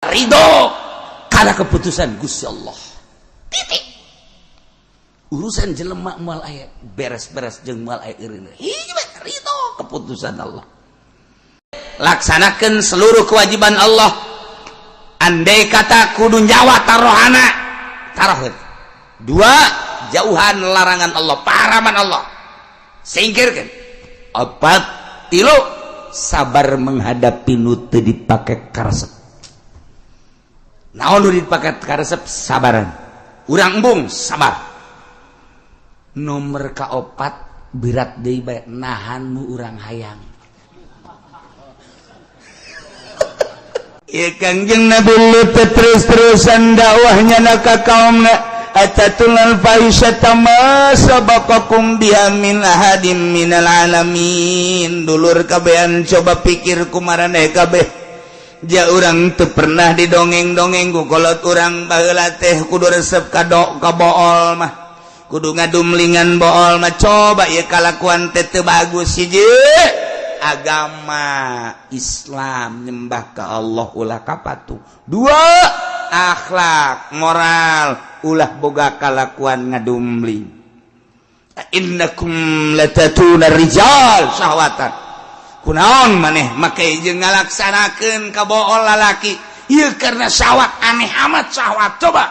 Ridho karena keputusan Gusti Allah, titik. Urusan jelema moal aya beres-beres jeung moal aya eureun. Hiji bae, ridho keputusan Allah. Laksanakan seluruh kewajiban Allah. Andai kata kudu nyawa tarohana, taroh. Dua, jauhan larangan Allah, paharaman Allah, singkirkan. Opat, tilu, sabar menghadapi nu teu dipake karesep. Naon nu dipake karesep? Sabaran urang, embung, sabar. Nomor kaopat, berat deui bae, nahan nu urang hayang. Ya, Kangjeng Nabi Lut terus-terusan dakwahnya na ka kaumna, "Atatunal fahisyata ma sabaqakum biha min ahadim minal alamin." Dulur kabehan, coba pikir ku maraneh kabeh. Ja urang teu pernah didongeng-dongeng ku kolot urang baheula teh kudu resep ka do ka bool mah, kudu ngadumlingan bool mah. Coba ya, kalakuan teh teu bagus. Hiji, agama Islam, nyembah ke Allah, ulah kapatu. Dua, akhlak moral, ulah boga kalakuan ngadumling. "Innakum latatuna rijal syahwatan." Kunaon maneh make jeung ngalaksanakeun ka bool lalaki ieu? Karena syahwat. Aneh amat syahwat. Coba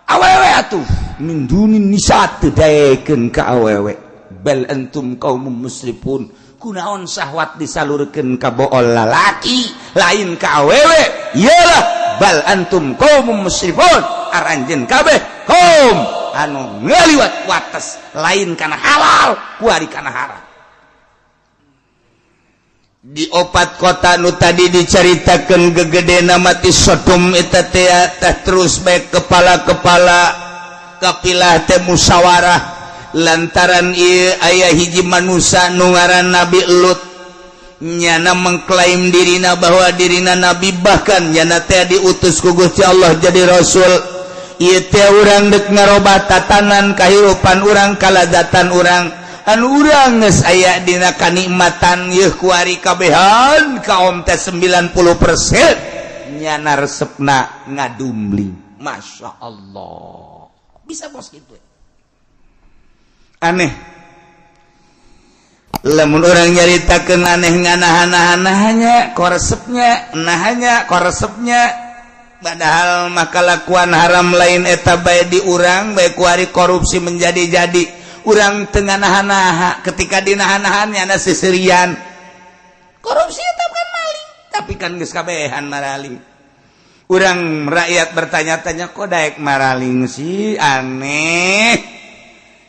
awewe atuh, min dunin nisa, teu daekeun ka awewe. "Bal antum qaumum musrifun." Kunaon syahwat disalurkeun ka bool lalaki, lain ka awewe? Iyalah, "Bal antum qaumum musrifun." Aranjeun kabeh kaum anu ngaliwat wates, lain kana halal, kuari kana haram. Di opat kota nu tadi diceritakan gegede mati Sodom eta teh teh, terus baik kepala-kepala kapilah teh musyawarah lantaran ieu aya hiji manusia nu ngaran Nabi Lut. Nyana mengklaim dirina bahwa dirina nabi, bahkan nyana teh diutus ku Gusti Allah jadi rasul. Ieu teh urang dek ngarobah tatanan kahirupan urang, kalazatan urang, anu urang geus aya dina kanikmatan yeuh kuari kabehan kaum teh 90% nyana resepna ngadumling. Masya Allah, bisa bos gitu. Aneh lamun orang nyaritakeun, aneh nganahan-nahannya koresepnya, nahanya koresepnya, padahal maka lakuan haram lain eta bae di urang bae. Kuari korupsi menjadi-jadi, urang tengah nahan-naha. Ketika dinahan-nahannya na seserian korupsi. Eta kan maling, tapi kan geus kabehan maraling. Urang rakyat bertanya-tanya, kok daek maraling sih? Aneh.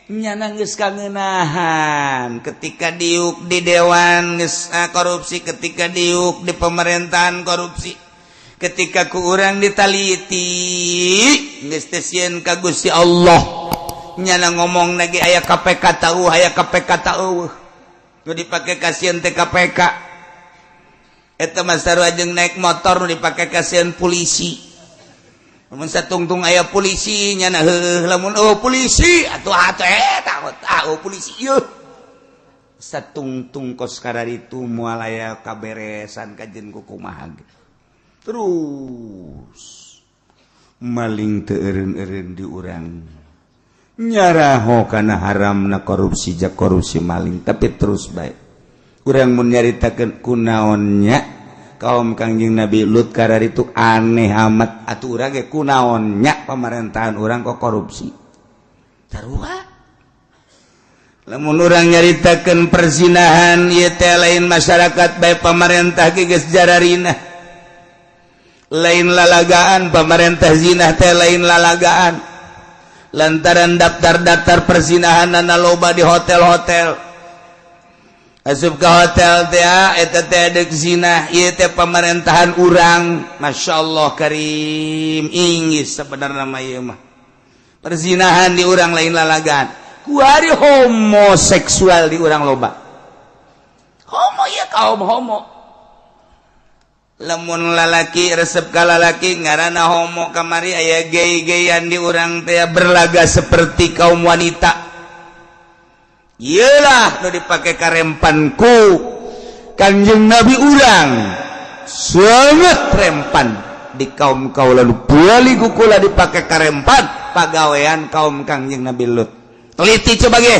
Nyana geus kangenahan. Ketika diuk di dewan geus korupsi, ketika diuk di pemerintahan korupsi, ketika ku urang ditaliti geus teu sieun ka Gusti Allah. Nyana ngomong lagi aya KPK tahu, aya KPK tahu, nu dipake kasieun teh KPK. Eta mah sarua jeung naik motor nu dipake kasieun polisi. Lamun satungtung aya polisi nyana heuh, lamun oh polisi atuh atuh eh takut ah oh polisi ieu. Satungtung kos itu moal aya kaberesan kajen ku kumaha ge. Terus maling teu eureun-eureun di urang, nyaraho kana haramna korupsi, jak korupsi maling, tapi terus baik. Urang mun nyaritakeun kunaonnya kaum Kangjeng Nabi Lut karar itu aneh amat, atuh urang ge kunaonnya pemerintahan urang kok korupsi. Sarua lamun urang nyaritakeun perzinahan ieu teh lain masyarakat bae, pamarentah ge geus jararina. Lain lalagaan pamarentah, zina teh lain lalagaan, lantaran daftar-daftar perzinahan loba di hotel-hotel. Asup ke hotel teh eta teh dek zina. Ieu teh pemerintahan urang, Masya Allah karim, inggis sebenarnya mah ieu mah. Perzinahan di urang lain lalagaan. Kuari homoseksual di urang loba. Homo ya, kaum homo, lamun lalaki resep ka lalaki ngaranna homo. Kamari aya gay-gayan di urang teh, berlaga seperti kaum wanita. Iyalah nu dipake karempanku Kanjeng Nabi urang, sangat rempan. di kaum kaula nu bali ku kula dipake karempan pagawean kaum Kangjeng Nabi Lut. Teliti coba ge,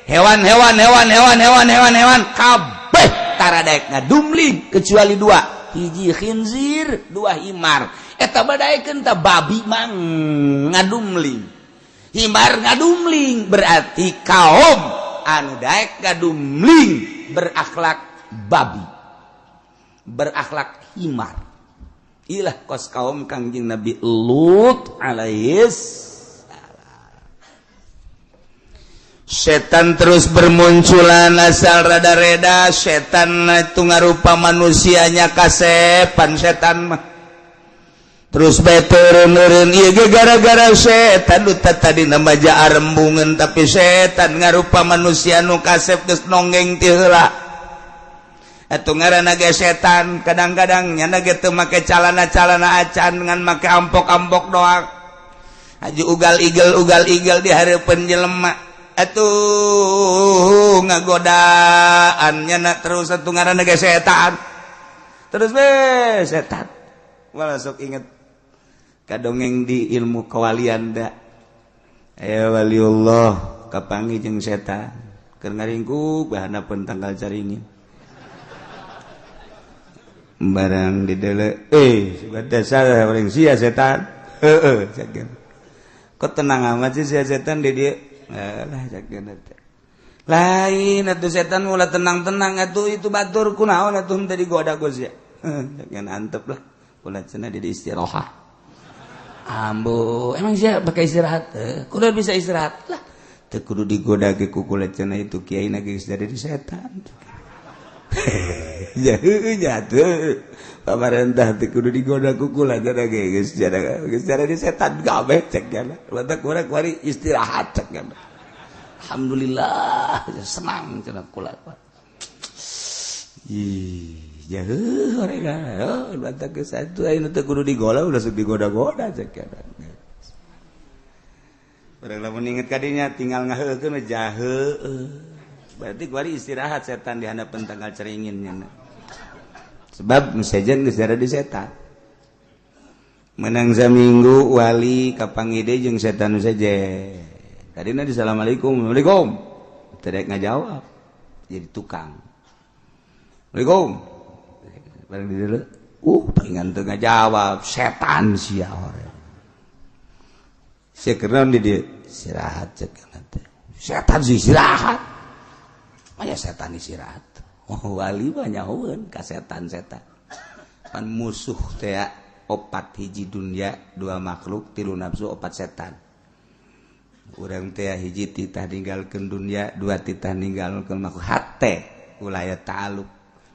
hewan-hewan, hewan, hewan, hewan, hewan, hewan kabeh tara daek ngadumling kecuali dua, hiji khinzir, dua himar. Eta badaekeun ta babi mang ngadumling, himar ngadumling. Berarti kaum anu daek ngadumling berakhlak babi, berakhlak himar. Ilah kos kaum Kangjeng Nabi Lut alaihis. Setan terus bermunculan asal rada-reda. Setan itu ngarupa manusianya kasepan. Setan mah terus bae turun-turun. Ieu ge gara-gara setan. Nu tadi nama rembungan, tapi setan ngarupa manusia nu kasep geus nonggeng ti heula. Atuh ngaranna ge setan, kadang-kadang nyana ge teu make calana-calana acan, ngan make ampok-ampok doang. Haji ugal igel, ugal igel di hareupeun jelema atuh ngagodaan nyana terus. Atuh ngaranna ge setan, terus be setan. Malah sok inget kadongeng di ilmu kewalian da aya waliullah kapanggih jeung setan keur ngaringkuk bahana tangkal caringin. Barang di dele, "Eh, dasar orang sia setan." "Heeh," "kok tenang amat sih sia setan di dia?" "Lah," "lain atuh setan mula tenang-tenang atuh, itu batur kunaon atuh tadi goda ku sia." "Jangan antep lah kula cenah di istirahat." "Ambo, emang sia pakai istirahat? Eh, kudu bisa istirahat lah, teu kudu digoda ge ku kula cenah, itu kiai na geus jadi di setan." Ya nya tuh pamarentah teu kudu digoda ku kula cenah ge geus jadi di setan kabeh cek nya. Batak kurang kuari istirahat cek nya. "Alhamdulillah senang," cenah kula. Ih, ya mereka, oh, batak ke satu ayeuna teu kudu digoda, udah sok digoda-goda cek nya. Barang lamun inget kadinya tinggal ngaheukeun jahe. Berarti kuari istirahat setan di handapeun tangkal caringin nya. Sebab sejen geus di setan. Menang saminggu wali kapanggih deui jeung setan saja. Tadina di assalamualaikum, assalamualaikum. Teu ngajawab. Jadi tukang. "Assalamualaikum." Barang di dulu, palingan teu ngajawab, setan sia orang. Sia keur di dieu istirahat cek teh. Setan sih istirahat. Maya setan istirahat. Oh, wali mah nyahoeun ka setan-setan. Pan musuh teh opat, hiji dunia, dua makhluk, tilu nafsu, opat setan. Urang teh hiji titah ninggalkeun dunia, dua titah ninggalkeun makhluk, hate ulah aya ta'aluk,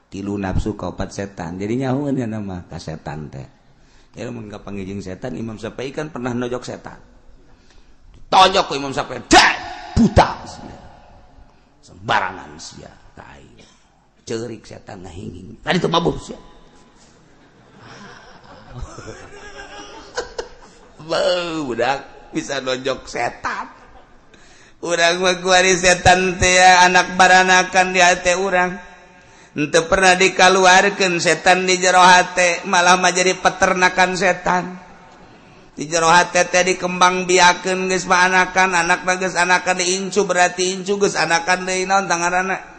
tilu nafsu, kaopat setan. Jadi nyahoeun ya nama ka setan teh. Ya mun kapanggih jeung setan, Imam Syafi'i kan pernah nojok setan. Tonjok ku Imam Syafi'i, dak buta. Sembarangan sia ka aing. Ceurik setan ngahinging. Tadi tuh mabuk sia. Beuh, budak bisa nonjok setan. Urang mah kuari setan teh anak baranakan di hate urang. Henteu pernah dikaluarkeun setan di jero hate, malah mah jadi peternakan setan. Di jero hate teh dikembang biakeun, geus mah anakan, anakna geus anakan diincu, berarti incu geus anakan deui naon tanganana.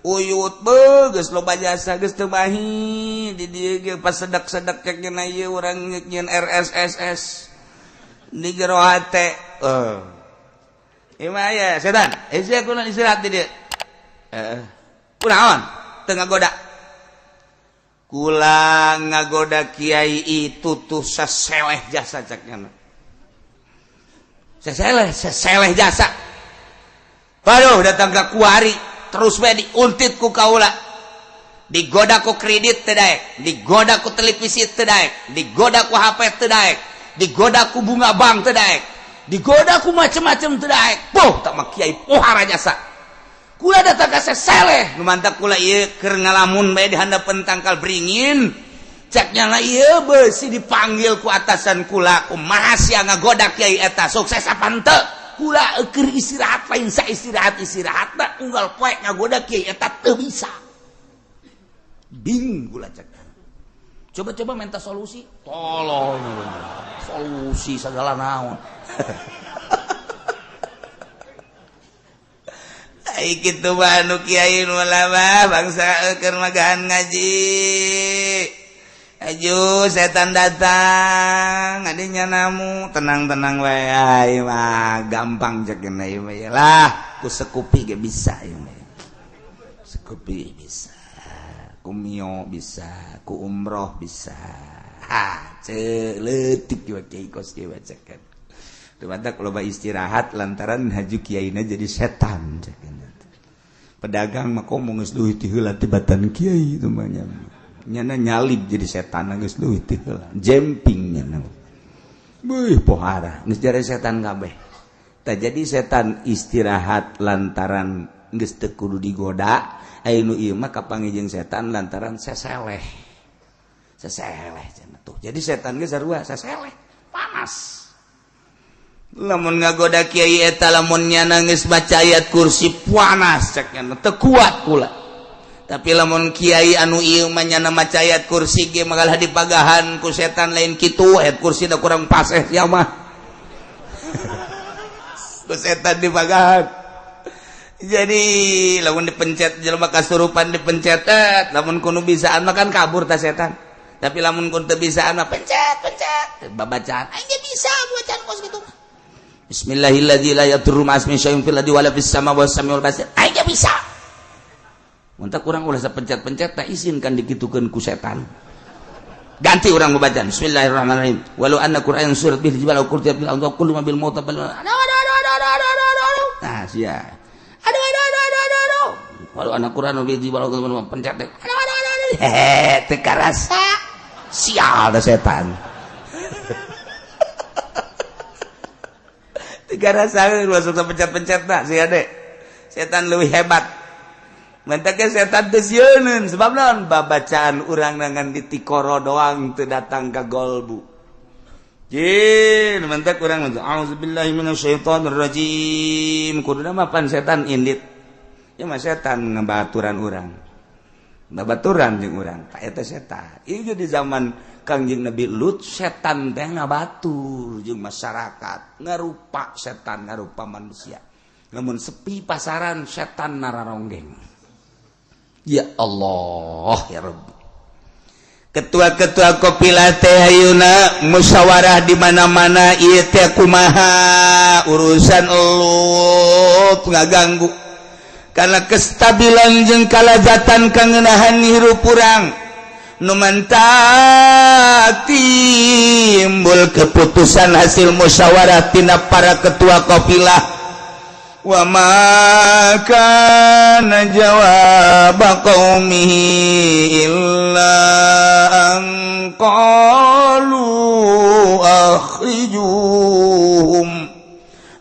Uyut beuh geus loba jasa geus teu mahi di dieu ge pas sedak-sedak cek nya ieu urang nyieun RSSS di jero hate. Eh. Ima aya setan. Eh, sia kunaon istirahat di dieu? Heeh. Kunaon? Teu ngagoda. Kula ngagoda kiai itu tuh seseleh jasa cek nya. Seseleh, seseleh jasa. Waduh, datang ke kuari terus we diuntit ku kaula. Digoda ku kredit teu daek, digoda ku televisi teu daek, digoda ku HP teu daek, digoda ku bunga bank teu daek, digoda ku macem-macem teu daek. Poh, tak mah kiai pohara jasa. Kula datang ka seseleh, nu mantak kula ieu keur ngalamun bae di handapeun tangkal beringin. Cek nya lah ieu beusi dipanggil ku atasan kula, kumaha sia ngagoda kiai eta, sukses apa henteu? Kula keur istirahat lain sa istirahat istirahat unggal poe ngagoda kiai eta teu bisa. Bing kula cek. Coba-coba minta solusi, tolong solusi segala naon. Ai kitu mah anu kiai nu lama bangsa keur magahan ngaji. Aju setan datang adinya namu tenang-tenang wae ai mah gampang cek ieu mah lah ku sekupi ge bisa ieu mah. Sekupi bisa, ku mio bisa, ku umroh bisa. Ha, leutik kieu kiai kos kieu cekan. Teu matak loba istirahat lantaran haju kiaina jadi setan cekan. Pedagang mah komo geus leuwih ti heula tibatan kiai itu mah nya. Nyana nyalip jadi setan geus leuwih ti heula. Jemping nyana. Beuh pohara geus jare setan kabeh. Tah jadi setan istirahat lantaran geus teu kudu digoda. Aya nu ieu mah kapanggih jeung setan lantaran seseleh. Seseleh cenah tuh. Jadi setan ge sarua seseleh, panas. Lamun ngagoda kiai eta lamun nyana geus maca ayat kursi panas cek nyana teu kuat kula. Tapi lamun kiai anu ieu mah nyana maca ayat kursi ge magalah dipagahan ku setan lain kitu ayat kursi da kurang paseh sia mah. Ku setan dipagahan. Jadi lamun dipencet jelema kasurupan dipencet, lamun kudu bisaan mah kan kabur ta setan. Tapi lamun kun teu bisaan mah pencet pencet babacaan aing ge bisa bacaan kos kitu. Bismillahilladzi la yadurru ma'asmihi syai'un fil ardi wala fis sama wa samiul basir. Aing ge bisa. Mun teh kurang ulah sapencet-pencet tak izinkan dikitukeun ku setan. Ganti urang babacaan bismillahirrahmanirrahim. Walau anna qur'an surat bil jibal aw qurtiya bil ardi kullu ma bil mauta bal. Nah, sia. Aduh aduh aduh aduh aduh aduh. Walau anna qur'an bil jibal aw pencet teh. Aduh aduh aduh aduh. Hehe, teu karasa. Sial da setan. Tiga rasa masuk pencet-pencet tak sih adek. Setan lebih hebat. Mentaknya setan teu sieuneun sebab naon babacaan urang nangan di tikoro doang teu datang ka golbu. Jin mentak urang auzubillahi minasyaitonir rajim. Kuduna mah pan setan indit. Ya mah setan ngabaturan urang. Babaturan jeung urang. Ta eta setan. Ieu di zaman Kangjeng Nabi Lut setan teh ngabatur jeung masyarakat, ngarupa setan, ngarupa manusia. Namun sepi pasaran setan nararonggeng. Ya Allah ya Rabbi. Ketua-ketua kopilah teh ayeuna musyawarah di mana-mana ieu teh kumaha urusan Lut ngaganggu. Karena kestabilan jeung kalazatan kangenahan hirup urang. Nu mantap timbul keputusan hasil musyawarah tina para ketua kafilah. Wa ma kana jawab qaumihi illa an qalu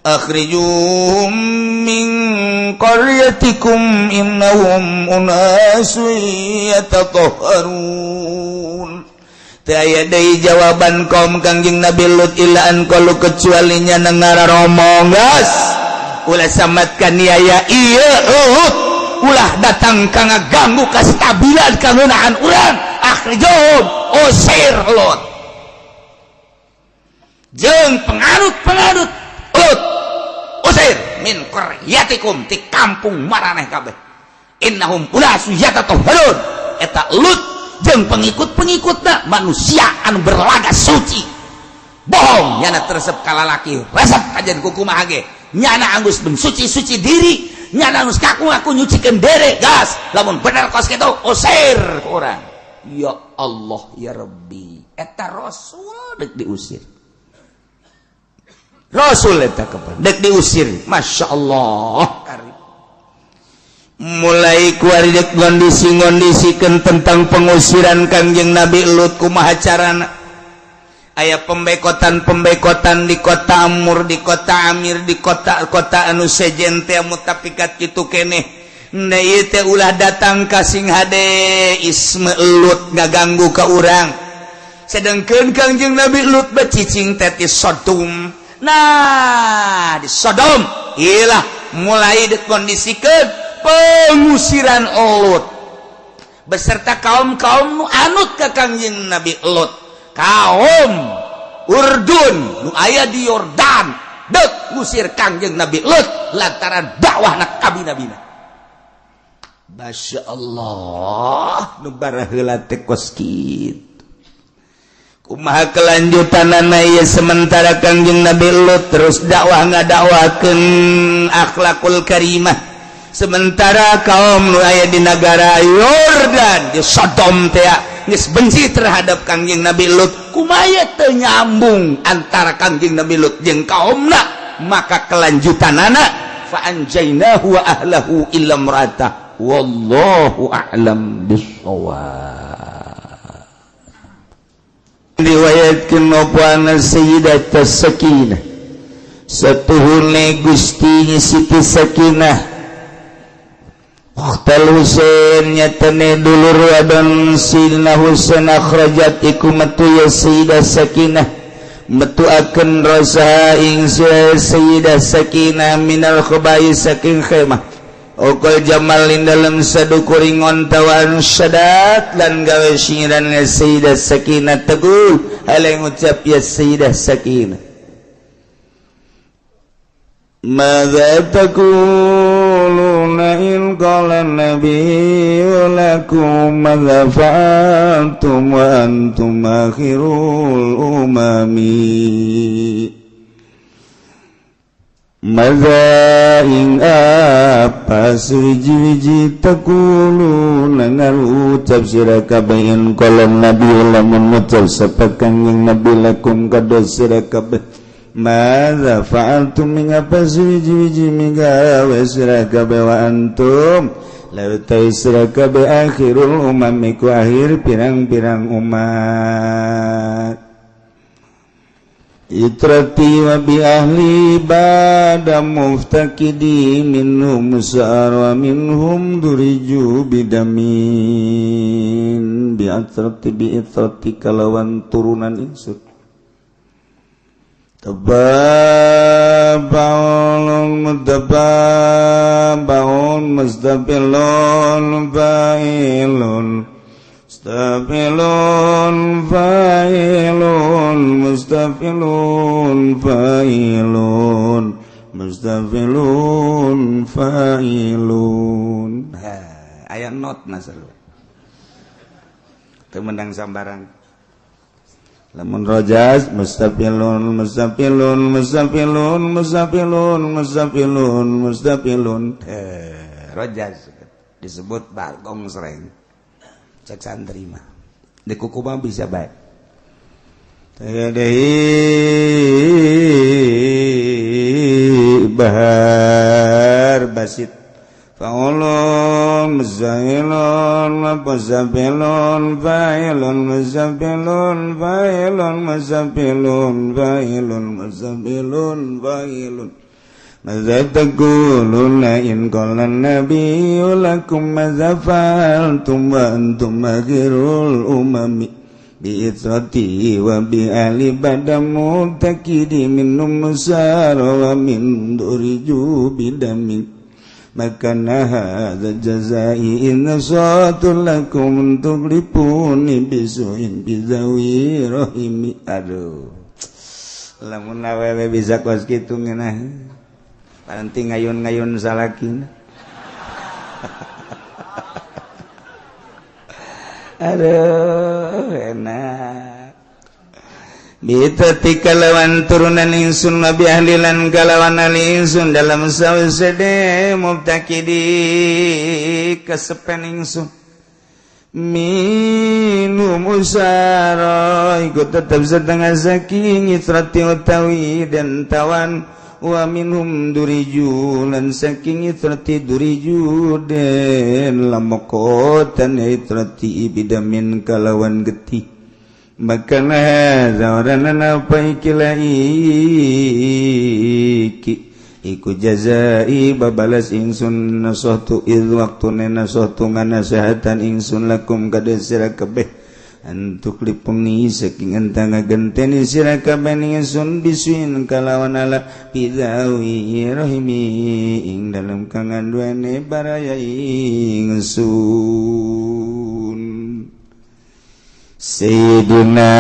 akhrijuhum min qaryatikum innahum unasun yatatahharun. Teu aya deui jawaban kaum Kangjeng Nabi Lut illa an qalu kecuali nya ngararomong geus ulah samat kaniaya ieu Lut ulah datang ka ngaganggu kastabilan kangeunaan urang akhrijuhum usir Lut jeung penganut-penganut Lut usir min qaryatikum ti kampung maraneh kabeh innahum unasu yatatahharun. Eta Lut jeung pengikut-pengikutna manusia anu berlaga suci bohong nyana teresep kalalaki resep kajian kukumaha ge nyana anggus mensuci-suci diri nyana anggus kaku-ngaku nyucikeun dere gas lamun bener kos kitu usir ku urang. Ya Allah ya Rabbi eta rasul deuk diusir. Rasul eta kapan dek diusir. Masya Allah karim. Mulai kuari dek ngondisi-ngondisikeun tentang pengusiran Kangjeng Nabi Lut kumaha carana. Aya pembekotan-pembekotan di kota Amur, di kota Amir, di kota-kota anu sejen teh mutafikat kitu keneh. Na ieu teh ulah datang ka sing hade isme Lut ngaganggu ka urang. Sedengkeun Kangjeng Nabi Lut becicing teh ti Sodom. Nah, di Sodom ilah mulai dikondisikan pengusiran Lut. beserta kaum-kaum nu anut ka Kangjeng Nabi Lot. Kaum Urdun nu aya di Yordan dek ngusir Kangjeng Nabi Lot lantaran dakwahna kabi-nabina. Masya Allah, nu baraheula teh kos kitu. Kumaha kelanjutanana ieu sementara Kangjeng Nabi Lut terus dakwah ngadakwakeun akhlakul karimah, sementara kaum nu aya di negara Yordan di Sodom teh geus benci terhadap Kangjeng Nabi Lut. Kumaha teu nyambung antara Kangjeng Nabi Lut jeung kaumna? Maka kelanjutanana fa anjainahu wa ahlahu illa imra'atah wallahu a'lam bissawab. Riwayatkeun apa anna Sayyidat Sakinah satuhune Gusti Siti Sakinah Ukhtal Husain nyatane dulur wadon Sayyidina Husain akhrajat iku metu ya Sayyidah Sakinah metu akan rasa ing Sayyidah Sakinah minal khubai saking khemah Okol jamal ing dalam sadukuring ontawan syadat lan gawe singiran Sayyidah Sakinah teguh hale ngucap ya Sayyidah Sakinah. Madza taquluna in qala nabiyyu lakum madza fa'altum wa antum akhirul umami. Madza ing apa suwiji-wiji taquluna ngarucap sira kabeh in qala nabiyyu lamun ngucap sapa Kangjeng Nabi lakum kada sira kabeh madza fa'altum mingapa suwiji-wiji migawe sira kabeh wa antum lalu ta sira kabeh akhirul umam iku akhir pirang-pirang umat. Itrati wa bi ahli bada muftakidi minhum sa'ar wa minhum duriju bidamin bi'atrati bi'itrati kalawan turunan ingsun tababaun mutababaun mustaqilun fa'ilun mustaqilun fa'ilun mustaqilun fa'ilun mustaqilun fa'ilun. Aya not nasar teu menang sambarang. Lamun rojaz mustaqilun mustaqilun mustaqilun mustaqilun mustaqilun mustaqilun. Rojaz disebut bagong sereng. Cek santri mah di kuku mah bisa baik. Bahar basit fa'ulun muzailun muzabilun fa'ilun muzabilun fa'ilun muzabilun fa'ilun muzabilun fa'ilun. Madza taquluna in qala an-nabiyyu lakum madza fa'altum wa antum akhirul umami bi'itrati wa bi'ali badamu takidi minum musara wa min duriju bidamin makana hadza jazai in satul lakum tuglipuni bisuin bizawi rahimi. Aduh, lamun awewe bisa kos kitu ngeunah paranti ngayun-ngayun salakina. Aduh, enak. Bitati kalawan turunan ingsun nabi ahlilan kalawan ahli ingsun dalam sawsede mubtakidi kesepen ingsun minum usara ikut tetap setengah saking itrati utawi dan tawan wa minhum duriju lan saking itrati duriju den lamokotan itrati bidamin kalawan getih makana zawaranana apa ikila iki iku jazai babalas ingsun nasahtu idh waktune nasahtu nganasehatan ingsun lakum kada sira kabeh antuk lipuni saking entang ngagenteni sira kabeh ingsun bisuin kalawan ala bidawi rahimi ing dalem kanganduane baraya ingsun. Sayyidina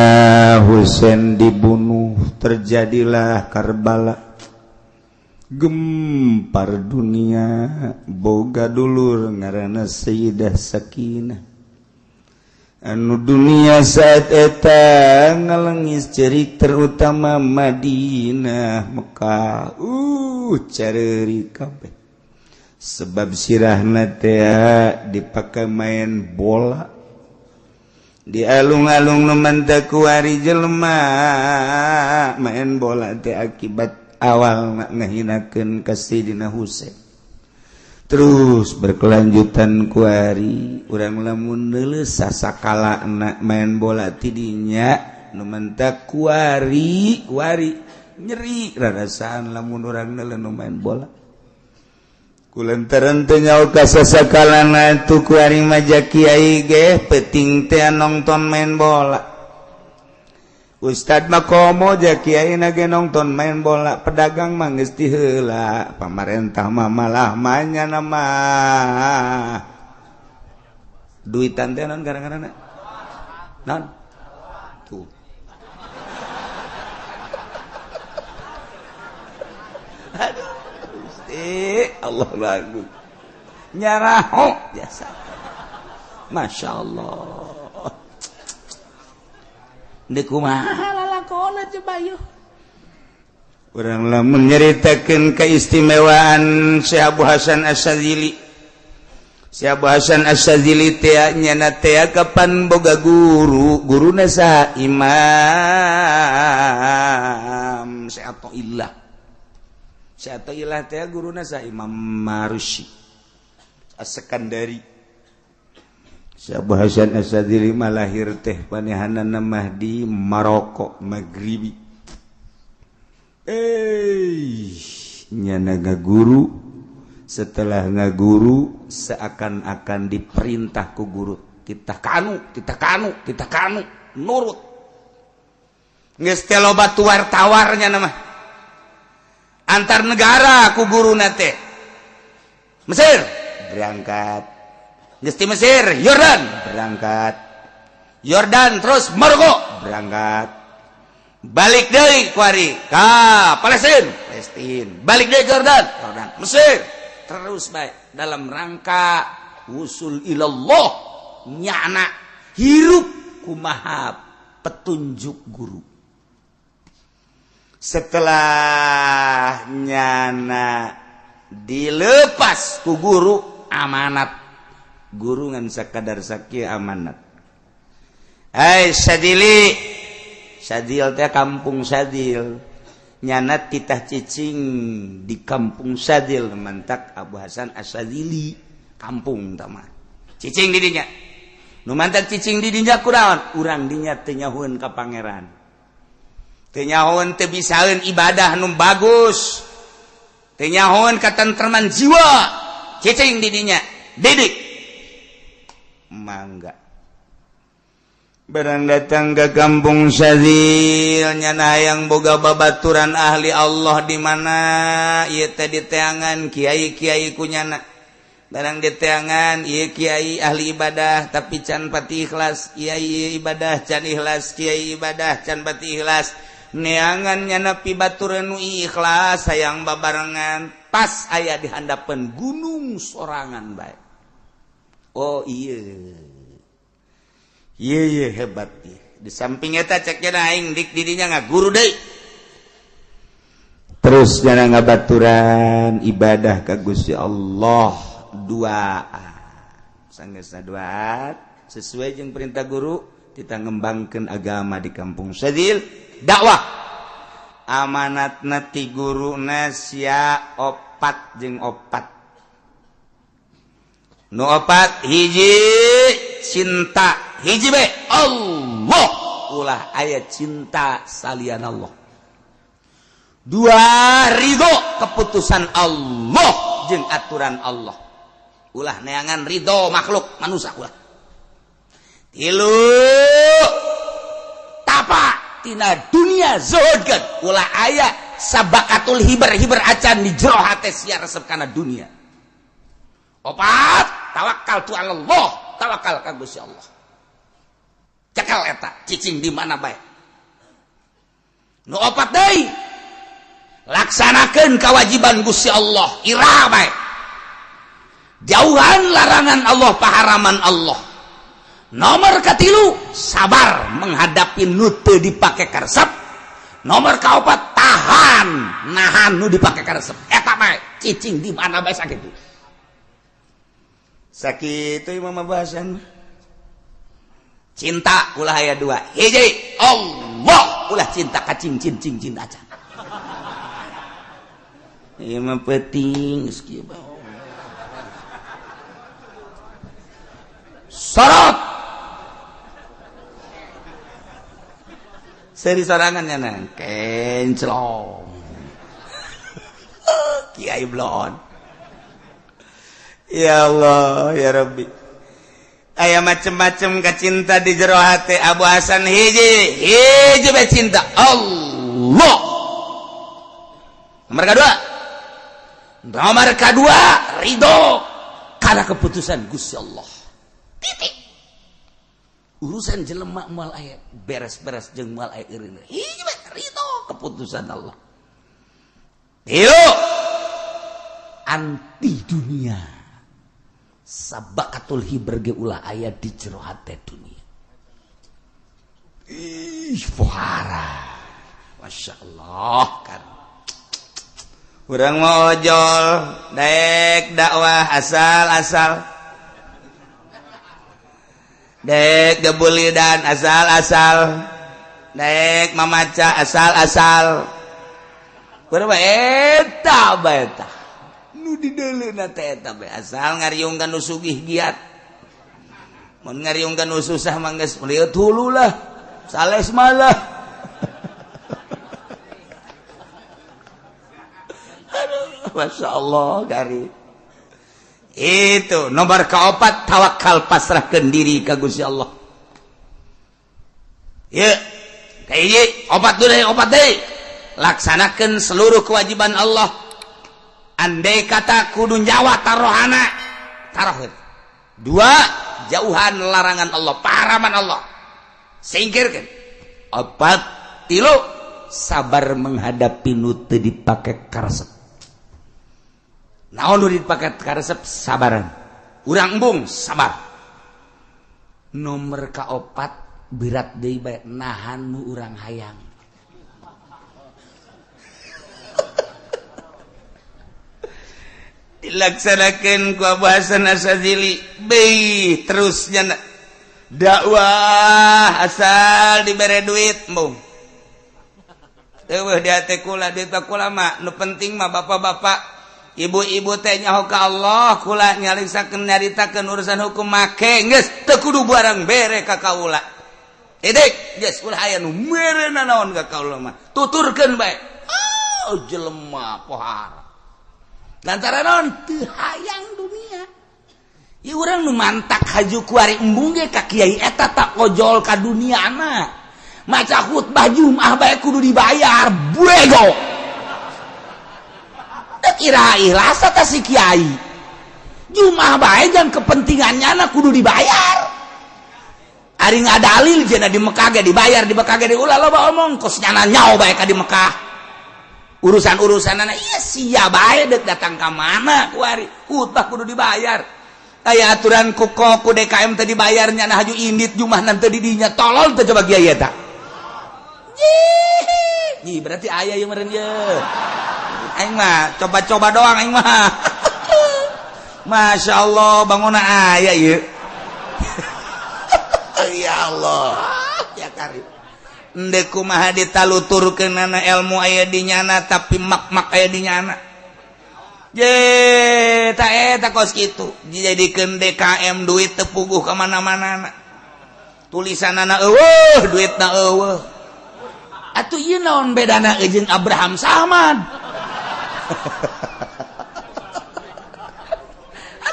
Husain dibunuh, terjadilah Karbala, gempar dunia. Boga dulur ngaranna Sayyidah Sakinah, anu dunia saat eta ngalengis cerik, terutama Madinah, Mekah, careuri kabeh, sebab sirahna teh dipakai main bola di alung-alung. Nu mantak kuari jelema main bola teh akibat awal ngahinakeun ka Sayyidina Husain, terus berkelanjutan. Kuari urang lamun neuleuh sasakala main bola tidinya, nu mantak kuari kuari nyeri rarasaan lamun urang neuleuh nu main bola, kulantaran teu nyaho ka sasakalana tu. Kuari maja kiai ge penting teh nonton main bola, Ustad mah komo ja kiai na ge nonton main bola, pedagang mah geus heula, pamarentah mah malah manya nama duitan teh non gara-gara non tuh. Aduh Gusti Allah, lagu nyaraho biasa. Masya Allah. Dek kumaha lalakona coba yeuh. Urang lamun nyaritakeun keistimewaan Syekh Abu Hasan Asy-Syadzili. Syekh Abu Hasan Asy-Syadzili teh nyana teh kapan boga guru, guruna saha? Imam Syekh Athaillah. Syekh Athaillah teh guruna saha? Imam Marusi As-Sekandari. Syekh Abu Hasan Asy-Syadzili mah lahir teh panehanana mah di Maroko, Maghribi. Nyana ngaguru, setelah ngaguru seakan-akan diperintah ku guru, titah kanu, titah kanu, titah kanu, nurut. Geus teh loba tuar-tawarnya nama antar negara ku guruna teh. Mesir berangkat, geus ti Mesir Yordan berangkat, Yordan terus Maroko berangkat, balik deui kuari ka Palestina, Palestina balik deui Jordan, Jordan Mesir, terus baik dalam rangka usul ilallah. Nyana hirup kumaha petunjuk guru. Setelah nyana dilepas ku guru, amanat guru ngan sakadar sakieu amanat. Hai Sadili, Sadil teh kampung Sadil, nyana titah cicing di kampung Sadil. Mantak Abu Hasan Asyadzili kampung tama cicing di dinya. Nu mantak cicing di dinya kunaon? Urang dinya teu nyahoeun ka pangeran, teu nyahoeun, teu bisaeun ibadah nu bagus, teu nyahoeun katentreman jiwa. Cicing di dinya, didik mangga. Barang datang ke kampung Syadzil, nyana hayang boga babaturan ahli Allah di mana ieu teh, diteangan kiai-kiai ku nyana. Barang diteangan, ieu kiai ahli ibadah tapi can pati ikhlas, kiai ibadah can ikhlas, kiai ibadah can pati ikhlas. Neangan nyana pibaturan nu ikhlas, hayang babarengan. Pas aya di handapeun gunung sorangan bae. Oh iya iya iya, hebat ieu. Di samping eta cek aing dik didinya ngaguru deui, terus jangan ngabaturan ibadah ka Gusti Allah. Dua sanggeusna dua sesuai jeung perintah guru, kita ngembangkeun agama di kampung Sadil, dakwah. Amanatna ti guruna sia opat jeung opat. Nu opat, hiji cinta hiji be Allah, ulah aya cinta salian Allah. Dua, ridho keputusan Allah jeung aturan Allah, ulah neangan ridho makhluk manusia, ulah. Tilu, tapa tina dunia, zuhudkeun, ulah aya sabakatul hiber hiber acan di jero hate sia resep kana dunia. Opat, tawakal tu Allah, tawakal ka Gusti Allah. Cek Cekel eta cicing di mana bae. Nu opat deui, laksanakeun kewajiban Gusti Allah ira bae. Jauhan larangan Allah, paharaman Allah. Nomor katilu, sabar menghadapi nu teu dipake karesep. Nomor kaopat, tahan nahan nu dipake karesep. Eta bae cicing di mana bae sakitu. Sakitu imam bahasan. Cinta ulah aya dua. Hiji Allah, ulah cinta ka cincin cincin acan. Ieu mah penting geus kieu bae. Sorot. Seri sorangan nya nang kenclong. Kiai blon. Ya Allah, ya Rabbi. Aya macem-macem kacinta di jero hati Abu Hasan hiji, hiji bae cinta Allah. Nomor kedua. Nomor kedua, ridho karena keputusan Gusti Allah. Titik. Urusan jelema moal aya beres-beres jeung moal aya eureun. Hiji bae ridho keputusan Allah. Tilu, anti dunia. Sabakatul hiber ge ulah aya di jero hate dunia. Ih, pohara. Masya Allah kan. Urang mau ojol, daek dakwah asal-asal. Daek gebulidan asal-asal. Daek mamaca asal-asal. Urang mah eta bae tah. Nu dideuleuna teh eta bae asal ngariungkeun nu sugih giat. Mun ngariungkeun nu susah mah geus lieur hulu lah. Sales malah. Aduh, Masya Allah gari. Itu nomor keopat, tawakal pasrahkeun diri ka Gusti Allah. Ye, kahiji opat deui, opat deui. Laksanakeun seluruh kewajiban Allah. Andai kata kudu nyawa tarohana, taroh. Dua, jauhan larangan Allah, paharaman Allah. Singkirkan. Opat, tilu, sabar menghadapi nu teu dipake karesep. Naon nu dipake karesep? Sabaran. Urang embung sabar. Nomor kaopat berat deui bae nahan nu urang hayang. Dilaksanakan ku Abu Hasan Asy-Syadzili beuh terusnya dakwah asal dibere duit embung. Eueuh di hate kula duit kula mah nu penting mah bapak-bapak ibu-ibu teh nyaho ka Allah kula nyaritakeun nyaritakeun urusan hukum make geus teu kudu barang bere ka kaula. Titik geus ulah aya nu mere nanaon ka kaula mah tuturkeun bae. Oh jelema pohara. Lantaran naon teu hayang dunia. Ieu urang nu mantak haju kuari embung ge ka kiai eta tak ojol ka duniana. Maca khutbah Jumat bae kudu dibayar, bego. Teu kira ikhlas ta si kiai. Jumat bae jang kepentingannya na kudu dibayar. Ari ngadalil cenah di Mekah ge dibayar, di Mekah ge diulah loba omong kos nyana nyao bae ka di Mekah. Urusan-urusan anak iya sia bae dek datang ka mana kuari khutbah kudu dibayar. Aya aturan ku ku DKM teh dibayar nyana haju indit jumah nanti di dinya tolol teh coba kiai eta. Ih, berarti aya ieu meureun ye. Aing mah coba-coba doang aing mah. Masya Allah bangunna aya ieu. Ya Allah ya karim. Ndek kumaha ditaluturkeunana ilmu aya di nyana tapi mak-mak aya di nyana. Ye ta eta kos kitu dijadikeun DKM duit teu puguh ka mana-mana. Tulisanana eueuh duitna eueuh. Atuh ieu naon bedana jeung Abraham Samad?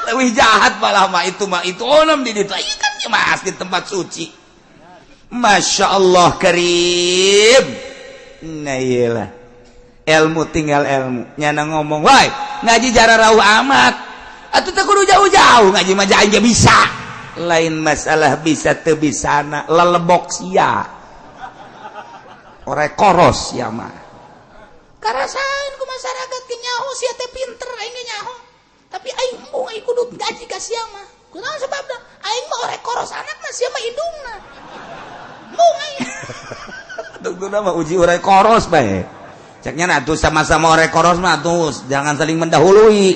Leuwih jahat malah mah itu onom di ditu. Ieu kan mah di tempat suci. Masya Allah karim. Nah iyalah ilmu tinggal ilmu nyana ngomong woi ngaji jara rauh amat atuh teu kudu jauh-jauh ngaji mah aing ge bisa Lain masalah bisa teu bisana, lelebok sia. Ore koros sia mah. Karasaan ku masyarakat ge nyaho sia teh pinter, aing ge nyaho. Tapi aing embung, aing kudu gaji ka sia mah. Kunaon sebabna? Aing mah ore koros anakna, sia mah indungna. Embung aing. Tungtuna mah uji ore koros bae. Ceknya nah tuh sama-sama ore koros mah tuh jangan saling mendahului.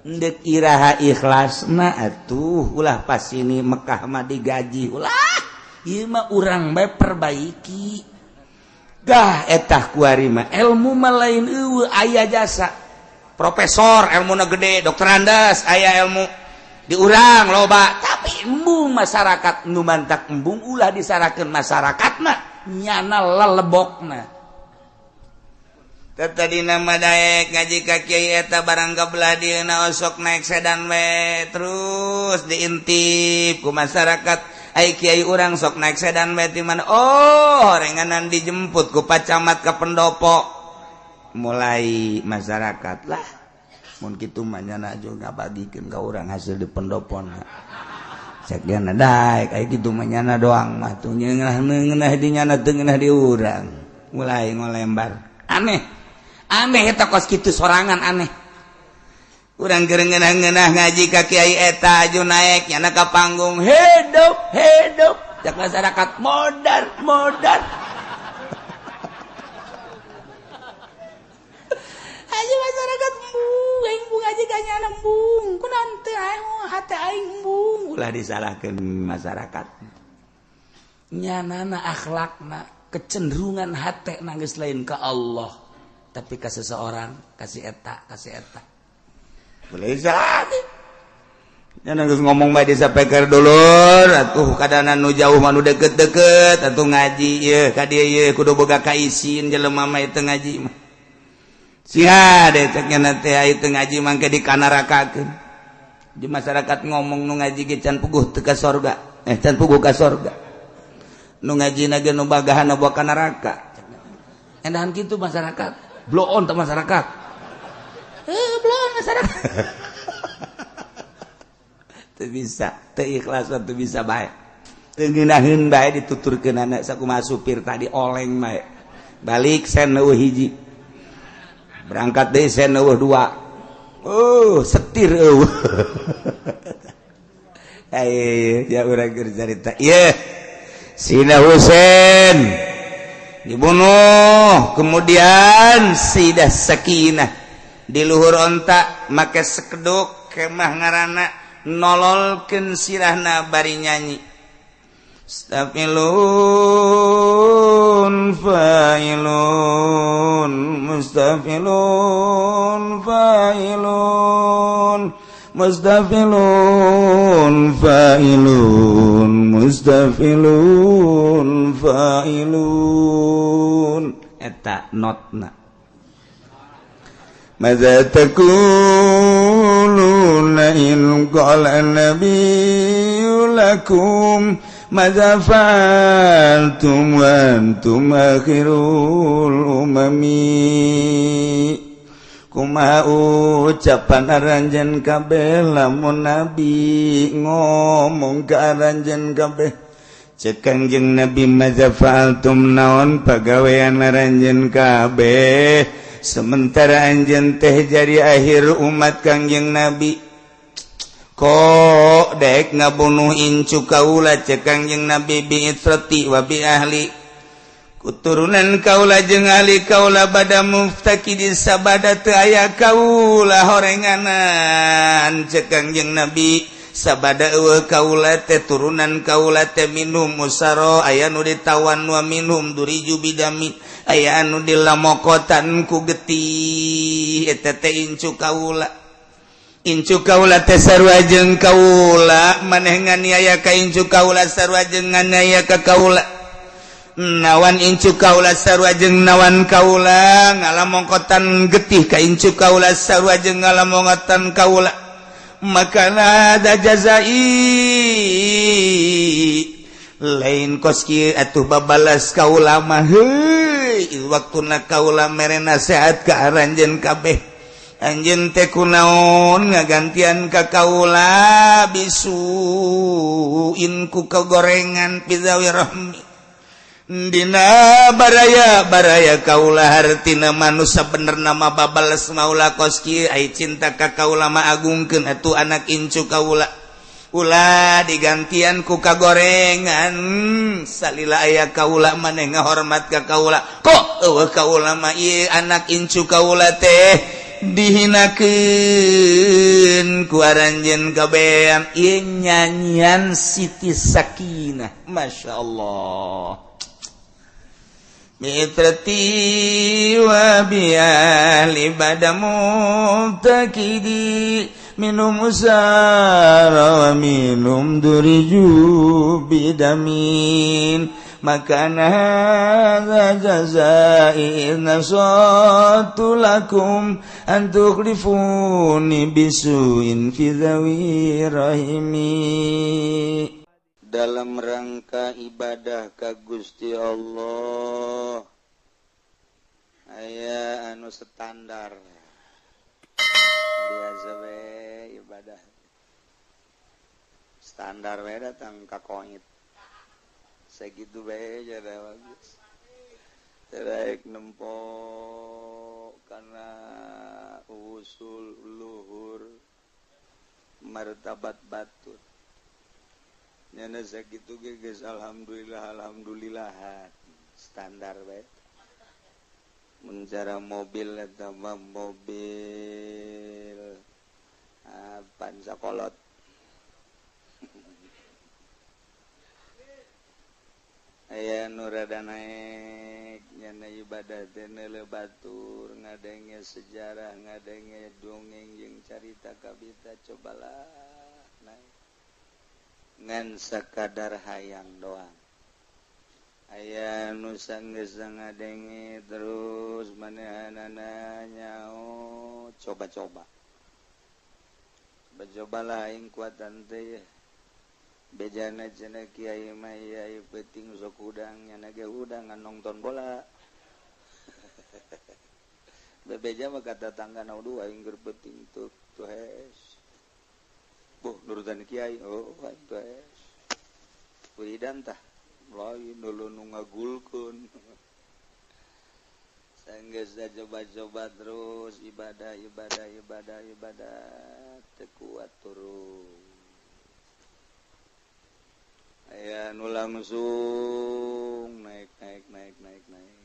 Ndek iraha ikhlasna atuh ulah pas ini Mekah mah digaji ulah. Ieu mah urang bae perbaiki. Dah etah kuari mah ilmu mah lain eueuh aya jasa. Profesor ilmuna gede, dokter andas aya ilmu di urang loba, tapi embung masyarakat nu mantak embung ulah disarakeun masyarakatna nyana lelebokna. Tadi nama daek ngaji ka kiai eta barang kabelah dieuna osok naik sedan we terus diintip ku masyarakat. Ai kiai urang sok naik sedan we ti mana? Oh, horenganan dijemput ku Pak Camat ka pendopo. Mulai masyarakat lah mun kitu mah nyana juga ngabagikeun ka urang hasil di pendopona. Cek nyana daek ai kitu mah nyana doang mah tuh ngeunah di nyana teu ngeunah di urang. Mulai ngolembar. Aneh. Aneh eta kos kitu sorangan aneh. Urang keur ngeunah-ngeunah ngaji ka kiai eta aju naek nyana ka panggung hidup hidup. Cek masyarakat modar modar. Aja masyarakat embung, aing embung aja ka nyana embung. Kunaon teu aing hate aing embung. Ulah disalahkeun masyarakat. Nyanana akhlakna, kecenderungan hate geus lain ka Allah, tapi ka seseorang, kasih eta, kasih eta. Boleh salah. Nyana geus ngomong bae disapeker dulur, atuh kadana nu jauh mah nu deket-deket, atuh ngaji ieu ka dieu ieu kudu boga kaisin jelema mah teu ngaji mah. Sia deh cek nyana teh aya teu ngaji mangke dikanarakakeun. Di masyarakat ngomong nu ngaji ge can puguh teu ka sorga. Can puguh ka sorga. Nu ngajina ge nu bagahan bawa ka neraka. Endahan kitu masyarakat. Blow on teh masyarakat. Blow on masyarakat. Teu bisa, teu ikhlas teu bisa bae. Teu ngeunaheun bae dituturkeun anak sakumaha supir tadi oleng bae. Balik sen eueuh hiji. Berangkat deui sen eueuh dua. Oh, setir eueuh. Ayo, ya urang keur carita. Ieu Sina Husain dibunuh, kemudian Sayyidah Sakinah di luhur onta make sekeduk kemah ngaranna nololkeun sirahna bari nyanyi. Stafilun fa'ilun mustafilun fa'ilun mustafilun fa'ilun mustafilun fa'ilun. Eta notna. Maza taquluna in qala an-nabiyyu lakum maza fa'altum wa antum akhirul umami. Kumaha ucapan aranjeun kabeh lamun nabi ngomong ka aranjeun kabeh. Cek Kangjeng Nabi maza fa'altum naon pagawean aranjeun kabeh. Sementara anjeun teh jadi akhir umat Kangjeng Nabi. Kok daek ngabunuh incu kaula cek Kangjeng Nabi bi itrati wa bi ahli. Kuturunan kaula jeung ahli kaula bada muftakidi sabada teu aya kaula horenganan cek Kangjeng Nabi sabada eueuh kaula teh turunan kaula teh minum musaro aya nu ditawan wa minum duriju bidami aya anu dilamokotan ku getih eta teh incu kaula. Incu kaula teh sarua jeung kaula maneh nganiaya ka incu kaula sarua jeung nganiaya ka kaula. Nawan incu kaula sarua jeung nawan kaula ngalamongkotan getih ka incu kaula sarua jeung ngalamongkotan kaula. Maka ada jazai lain kos kieu atuh babalas kaula mah heuy waktuna kaula mere nasihat ka aranjeun kabeh. Anjeun teh kunaon ngagantian ka kaula bisuin ku kegorengan pizawi rahmi dina baraya baraya kaula hartina manusia bener nama babales maula kos kieu ai cinta ka kaula mah agungkeun atuh anak incu kaula ulah digantian ku kagorengan salila aya kaula maneh ngahormat ka kaula kok eueuh kaula mah ieu anak incu kaula teh dihinakeun ku aranjeun kabeam ieu nyanyian Siti Sakinah. Masya Allah mitrati wa biali badamu takidi minum usara wa minum duriju bidamin maka hadza jazai nasatu lakum an tukhlifuni bisuin fi dhawi rahimi. Dalam rangka ibadah ka Gusti Allah aya anu standar biasa we ibadah standar we datang ka koit segitu bae jadi bagus terek nempo karena usul luhur martabat batur nyana sakitu ge geus alhamdulillah alhamdulillah standar bae. Mun cara mobil eta mah mobil pansakolot aya nu rada naek nyana ibadah teh neuleuh batur ngadenge sejarah ngadenge dongeng jeung carita kabita cobalah naek ngan sakadar hayang doang. Aya nu sanggeus ngadenge terus manehanana nyao coba-coba coba-cobalah aing kuatan teh bejana cenah kiai mah ieu peuting sok hudang nyana ge hudang ngan nonton bola. Bebeja mah kata tangga na dua aing keur peuting tuh tuh hes. Boh nurutan kiai oh aing tuh hes. Wiridan tah lain dulu nu ngagulkeun. Sanggeus coba-coba terus ibadah ibadah ibadah ibadah teu kuat turun. Aya nu langsung naik naik naik naik naik.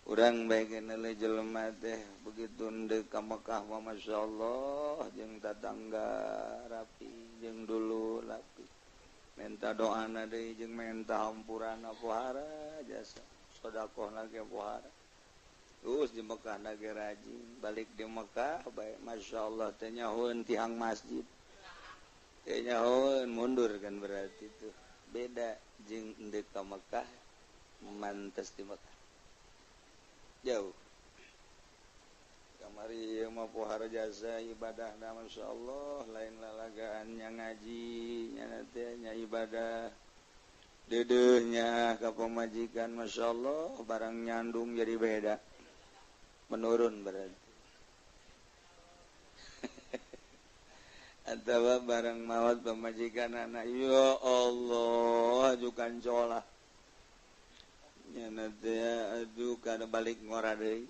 Urang bae neuleuh jelema teh begitu ndek ka Mekah mah masyaallah jeung tatangga rapi jeung dulu rapi. Menta doana deui jeung menta hampurana pohara jasa sedekahna ge pohara. Terus di Mekah na ge rajin balik di Mekah bae masyaallah teh nyahoeun tihang masjid. Kayaknya mundur kan berarti itu beda jeung ndek ka Mekah mantes di Mekah jauh kamari mah pohara jasa ibadahna masyaallah lain lalagaannya ngaji nya teh nya ibadah deudeuhnya ka pamajikan masyaallah barang nyandung jadi beda menurun berarti. Atawa barang mawat pamajikan anak ya Allah ajukan colah nyana teh aduh kada balik ngora deui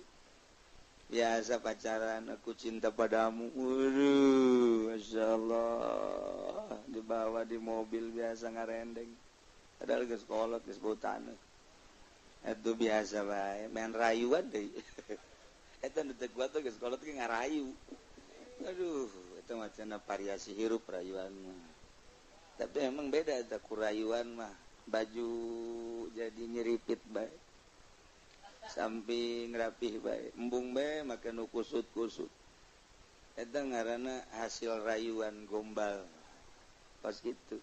biasa pacaran aku cinta padamu waduh masyaallah dibawa di mobil biasa ngarendeng padahal geus kolot geus bau taneuh eta biasa bae main rayuan deui eta nu teu kuat geus kolot ge ngarayu aduh itu macam variasi hirup rayuan mah. Tapi emang beda eta ku rayuan mah baju jadi nyeripit bae samping rapih bae embung bae make nu kusut-kusut eta ngaranna hasil rayuan gombal pas kitu.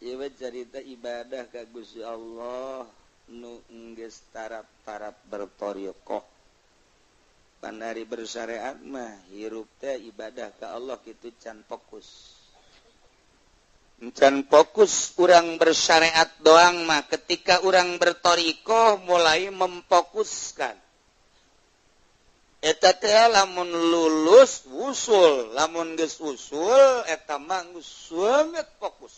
Ieu carita ibadah ka Gusti Allah nu geus tarap-tarap bertoriqoh. Panari bersyariat mah hirup teh ibadah ka Allah kitu can fokus. Can fokus urang bersyariat doang mah ketika urang bertoriqoh mulai memfokuskan. Eta teh lamun lulus usul, lamun geus usul eta mah geus banget fokus.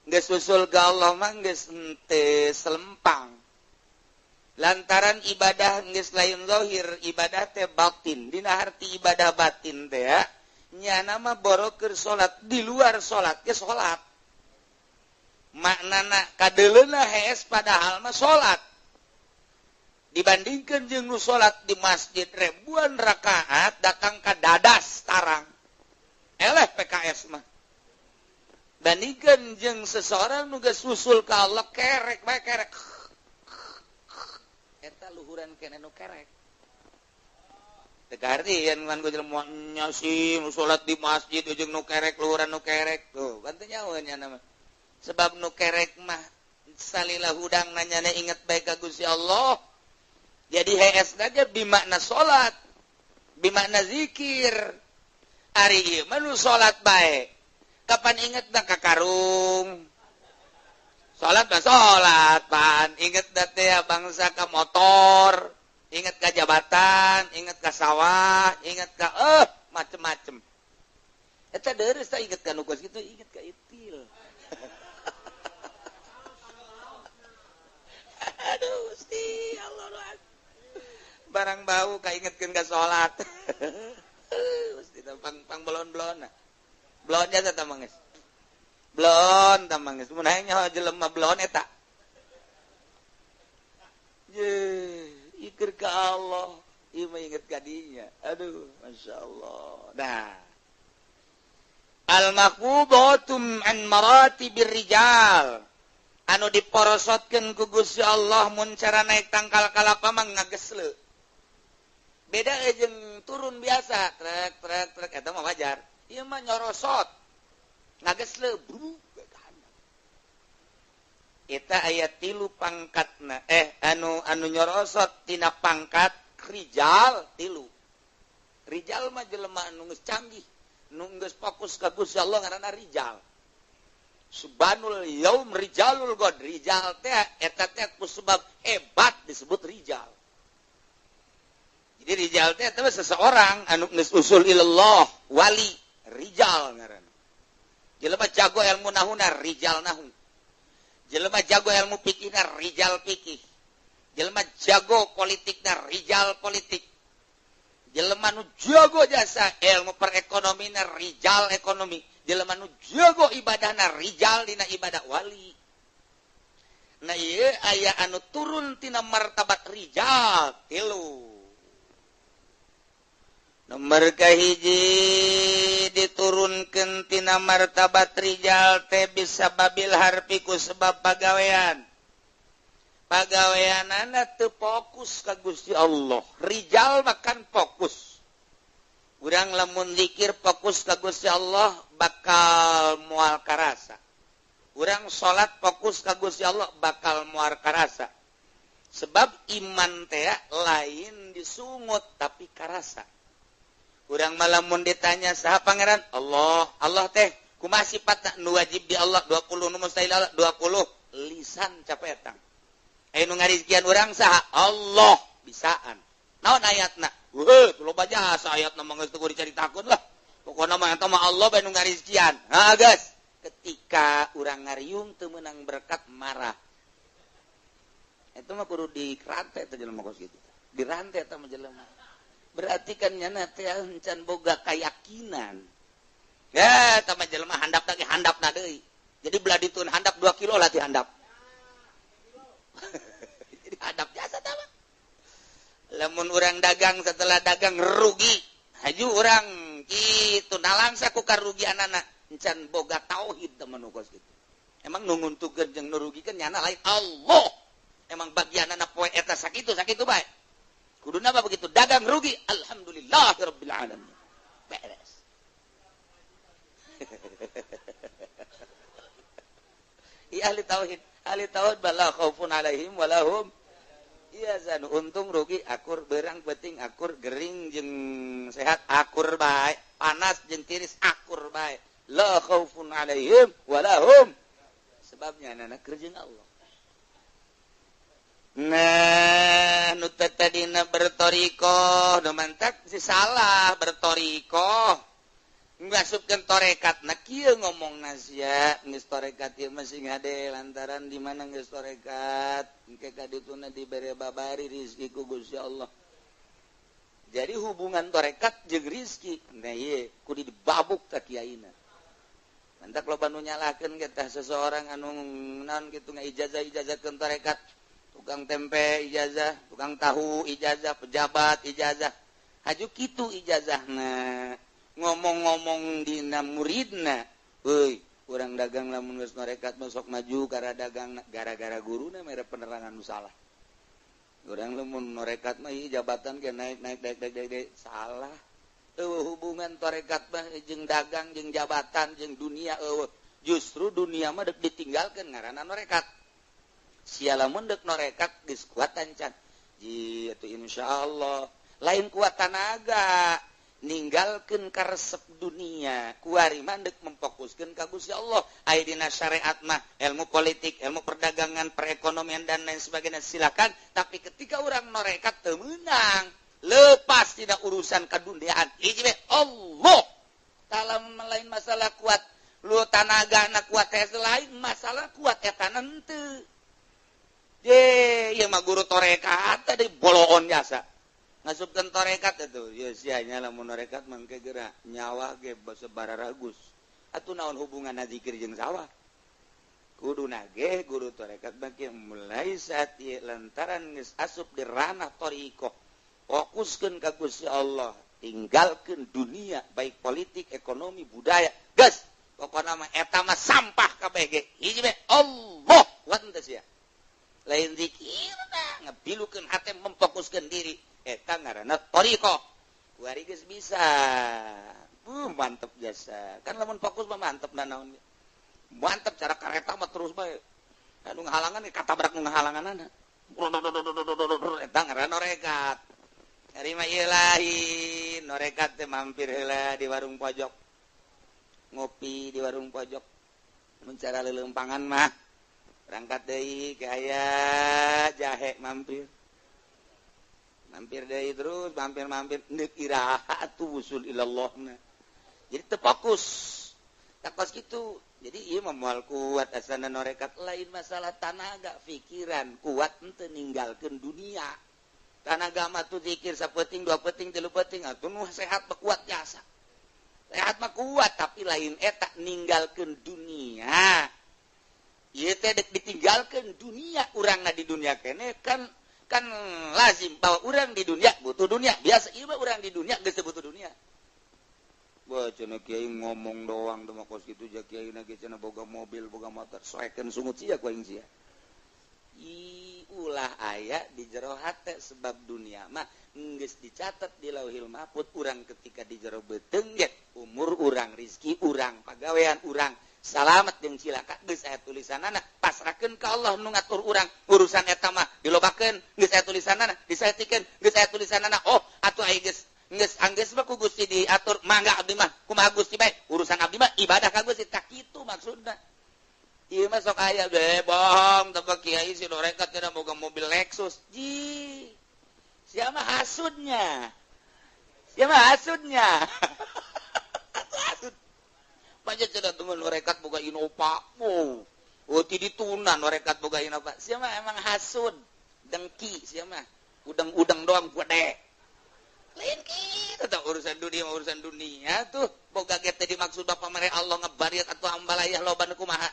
Geus usul ka Allah mah geus henteu selempang. Lantaran ibadah geus lain zahir, ibadah teh batin. Dina harti ibadah batin teh ya, nyana mah boro keur salat di luar salat ge salat. Maknana kadeuleuna hees padahal mah salat. Dibandingkan jeung nu salat di masjid ribuan rakaat datang ka dadas tarang eleh PKS mah. Bandingkan jeung seseorang nu geus usul ka Allah kerek bae kerek eta luhuran keneh nu kerek. Teu kahartian kan jelema nya sih nu salat di masjid jeung nu kerek luhuran nu kerek tuh kan teu nyaho nya mah. Sebab nu kerek mah salila hudang nanyana inget bae ka Gusti Allah. Jadi hees aja bimakna salat, bimakna zikir. Ari ieu mah nu salat bae. Kapan ingetna ka karung? Salat mah salat, pan inget teh bangsa ka motor, inget ka jabatan, inget ka sawah, inget ka macem-macem. Eta deureuh tah inget ka nu kos kitu, inget ka itil. Aduh, Gusti Allah. Barang bau kaingetkeun ka salat. Mesti pang belon-belon. Belon jasa tah mangis. Belon tah mangis. Mun hayang nyaho jelema belon eta. Ye, ikir ka Allah, ieu mah inget ka dinya. Aduh, masyaallah. Nah. Al-maqbudatum an maratibir rijal. Anu diporosotkeun ku Gusti Allah mun cara naik tangkal kalapa mah ngagesle. Beda jeung turun biasa, trek trek trek eta mah wajar. Ieu mah nyorosot. Ngagesle bru eta aya 3 pangkatna. Anu anu nyorosot tina pangkat rijal 3. Rijal mah jelema anu geus canggih, nu geus fokus ka Gusti Allah ngaranna rijal. Subhanul yaum rijalul god. Rijal teh eta teh ku sebab hebat disebut rijal. Jadi rijal teh eta seseorang anu geus usul ilallah, wali, rijal ngaranna. Jelema jago ilmu nahuna rijal nahu. Jelema jago ilmu fikihna rijal fikih. Jelema jago politikna rijal politik. Jelema nu jago jasa ilmu perekonomina rijal ekonomi. Jelema nu jago ibadahna rijal dina ibadah wali. Nah ieu aya anu turun tina martabat rijal 3. Nomor kahiji diturunkeun tina martabat rijal teh bisa babil harfi ku sebab pagawean. Pagaweanana teu fokus ka Gusti Allah. Rijal makan fokus. Urang lamun zikir fokus ka Gusti Allah bakal moal karasa. Urang salat fokus ka Gusti Allah bakal moal karasa. Sebab iman teh lain disungut tapi karasa. Urang malamun ditanya saha pangeran? Allah. Allah teh kumaha sifatna? Nu wajib di Allah 20, nu mustahil Allah 20. Lisan capetang. Aya nu ngarizkian urang saha? Allah. Bisaan. Naon ayatna? Weuh, loba jasa ayatna mah geus teu dicaritakeun lah. Pokona mah eta mah Allah bae nu ngarizkian. Ha geus. Ketika urang ngariung teu meunang berkat marah. Eta mah kudu dirante teh jelema kos kitu. Dirante eta mah jelema. Berarti kan nyana teh encan boga keyakinan. Ya, eta mah jelema handap lagi handapna deui. Jadi belah ditun handap 2 kilo lah ti handap. Jadi handap jasa tah mah. Lamun urang dagang setelah dagang rugi, haju urang kitu nalangsa ku karugianana encan boga tauhid teh mah kos kitu. Emang nu nguntukeun jeung nu rugikeun nyana lain Allah. Emang bagianana poe eta sakitu sakitu bae. Kuduna apa begitu dagang rugi, alhamdulillahirabbil alamin. Beres. Iya ahli tauhid bala khaufun alaihim walahum yahzanun. Untung rugi akur, berang penting akur, gering jeung sehat akur bae, panas jeung tiris akur bae. La khaufun alaihim walahum. Sebabnya anak kerjaan Allah. Nah nu tadina bertorikoh nu mantak si salah bertorikoh ngasupkeun torekat na kieu ngomongna sia geus torekat ieu mah sing hade lantaran di mana geus torekat engke ka dituna dibere babari rizki ku Gusti Allah. Jadi hubungan torekat jeung rizki nah ieu kudu dibabuk ka kiaina. Mantak loba nu nyalahkeun ge tah seseorang anu naon kitu ngaijazah-ijazahkeun torekat, tukang tempe ijazah, tukang tahu ijazah, pejabat ijazah. Haju kitu ijazahna. Ngomong-ngomong dina muridna, euy, urang dagang lamun geus norekat mah sok maju gara dagang gara-gara guruna mere penerangan nu salah. Urang lamun norekat mah ieu jabatan ge naik naik naik naik naik salah. Eueuh hubungan torekat mah jeung dagang jeung jabatan jeung dunia eueuh. Justru dunia mah deuk ditinggalkeun ngaranna norekat. Sia lamun deuk norekat geus kuat ancan. Ji atuh insyaallah lain kuat tanaga ninggalkeun karesep dunia kuari mah deuk memfokuskeun ka Gusti Allah. Aya dina syariat mah ilmu politik, ilmu perdagangan, perekonomian dan lain sebagainya silakan, tapi ketika urang norekat teu meunang lepas tidak urusan kaduniaan. Hiji we Allah taala lain masalah kuat lu tanaga na kuat teh lain masalah kuat eta henteu. Ye, ieu mah guru torekat tadi boloon jasa. Ngasupkeun torekat atuh. Ye sia nya lamun norekat mangke geura nyawa ge bararagus. Atuh naon hubunganna zikir jeung sawah? Kuduna ge guru torekat mah mulai saat ieu lantaran geus asup di ranah thariqah. Fokuskeun ka Gusti Allah, tinggalkeun dunia baik politik, ekonomi, budaya. Geus, pokona mah eta mah sampah kabeh ge. Hiji we Allah, kuat teu sia? Lain zikirna ngebilukeun hate memfokuskeun diri eta ngaranna thariqah. Kuari geus bisa. Mantep jasa. Kan lamun fokus mah mantep naon. Mantep cara kareta mah terus bae. Anu ngahalangan katabrak nu ngahalanganana. Eta ngaranna norekat. Ari mah ieu lain, norekat teh mampir heula di warung pojok. Ngopi di warung pojok. Mun cara leuleumpangan mah berangkat deui ke aya jahe mampir. Mampir deui terus mampir-mampir neuk iraha atuh wusul ilallahna. Jadi teu fokus. Takos kitu. Jadi ieu mah moal kuat asana norekat lain masalah tanaga pikiran kuat henteu ninggalkeun dunia. Tanaga mah tuh zikir sapeting dua peting tilu peting atuh nu sehat mah kuat jasa. Sehat mah kuat tapi lain eta ninggalkeun dunia. Ieu teh dek ditinggalkeun dunia urangna di dunia kene kan kan lazim bahwa urang di dunia butuh dunia. Biasa ieu mah urang di dunia geus teu butuh dunia. Wah cenah kiai ngomong doang teh mah kos kitu ja kiai na ge cenah boga mobil boga motor soekeun sungut sia ku aing sia. I ulah aya di jero hate sebab dunia mah geus dicatat di Lauhil Mahfud urang ketika di jero beuteung ge umur urang rizki urang pagawean urang salamet jeung cilaka geus aya tulisanana pasrahkeun ka Allah nu ngatur urang urusan eta mah dilobakeun geus aya tulisanana disaetikeun geus aya tulisanana oh atuh aya geus geus anggeus mah ku Gusti diatur mangga abdi mah kumaha Gusti bae urusan abdi mah ibadah ka Gusti tak kitu maksudna. Ieu mah sok aya be bohong teh kiai si norekat cenah boga mobil Lexus. Ji. Sia mah hasudnya. Sia mah hasudnya. Hasud. Banyak cenah temen norekat boga Innova. Oh, oh ti dituna norekat boga Innova. Sia mah emang hasud, dengki sia mah. Udang-udang doang gede. Lain kitu teh urusan dunia urusan dunia tuh. Boga ge teh dimaksud Bapak mere Allah ngebariat atuh ambalayah loba nu kumaha.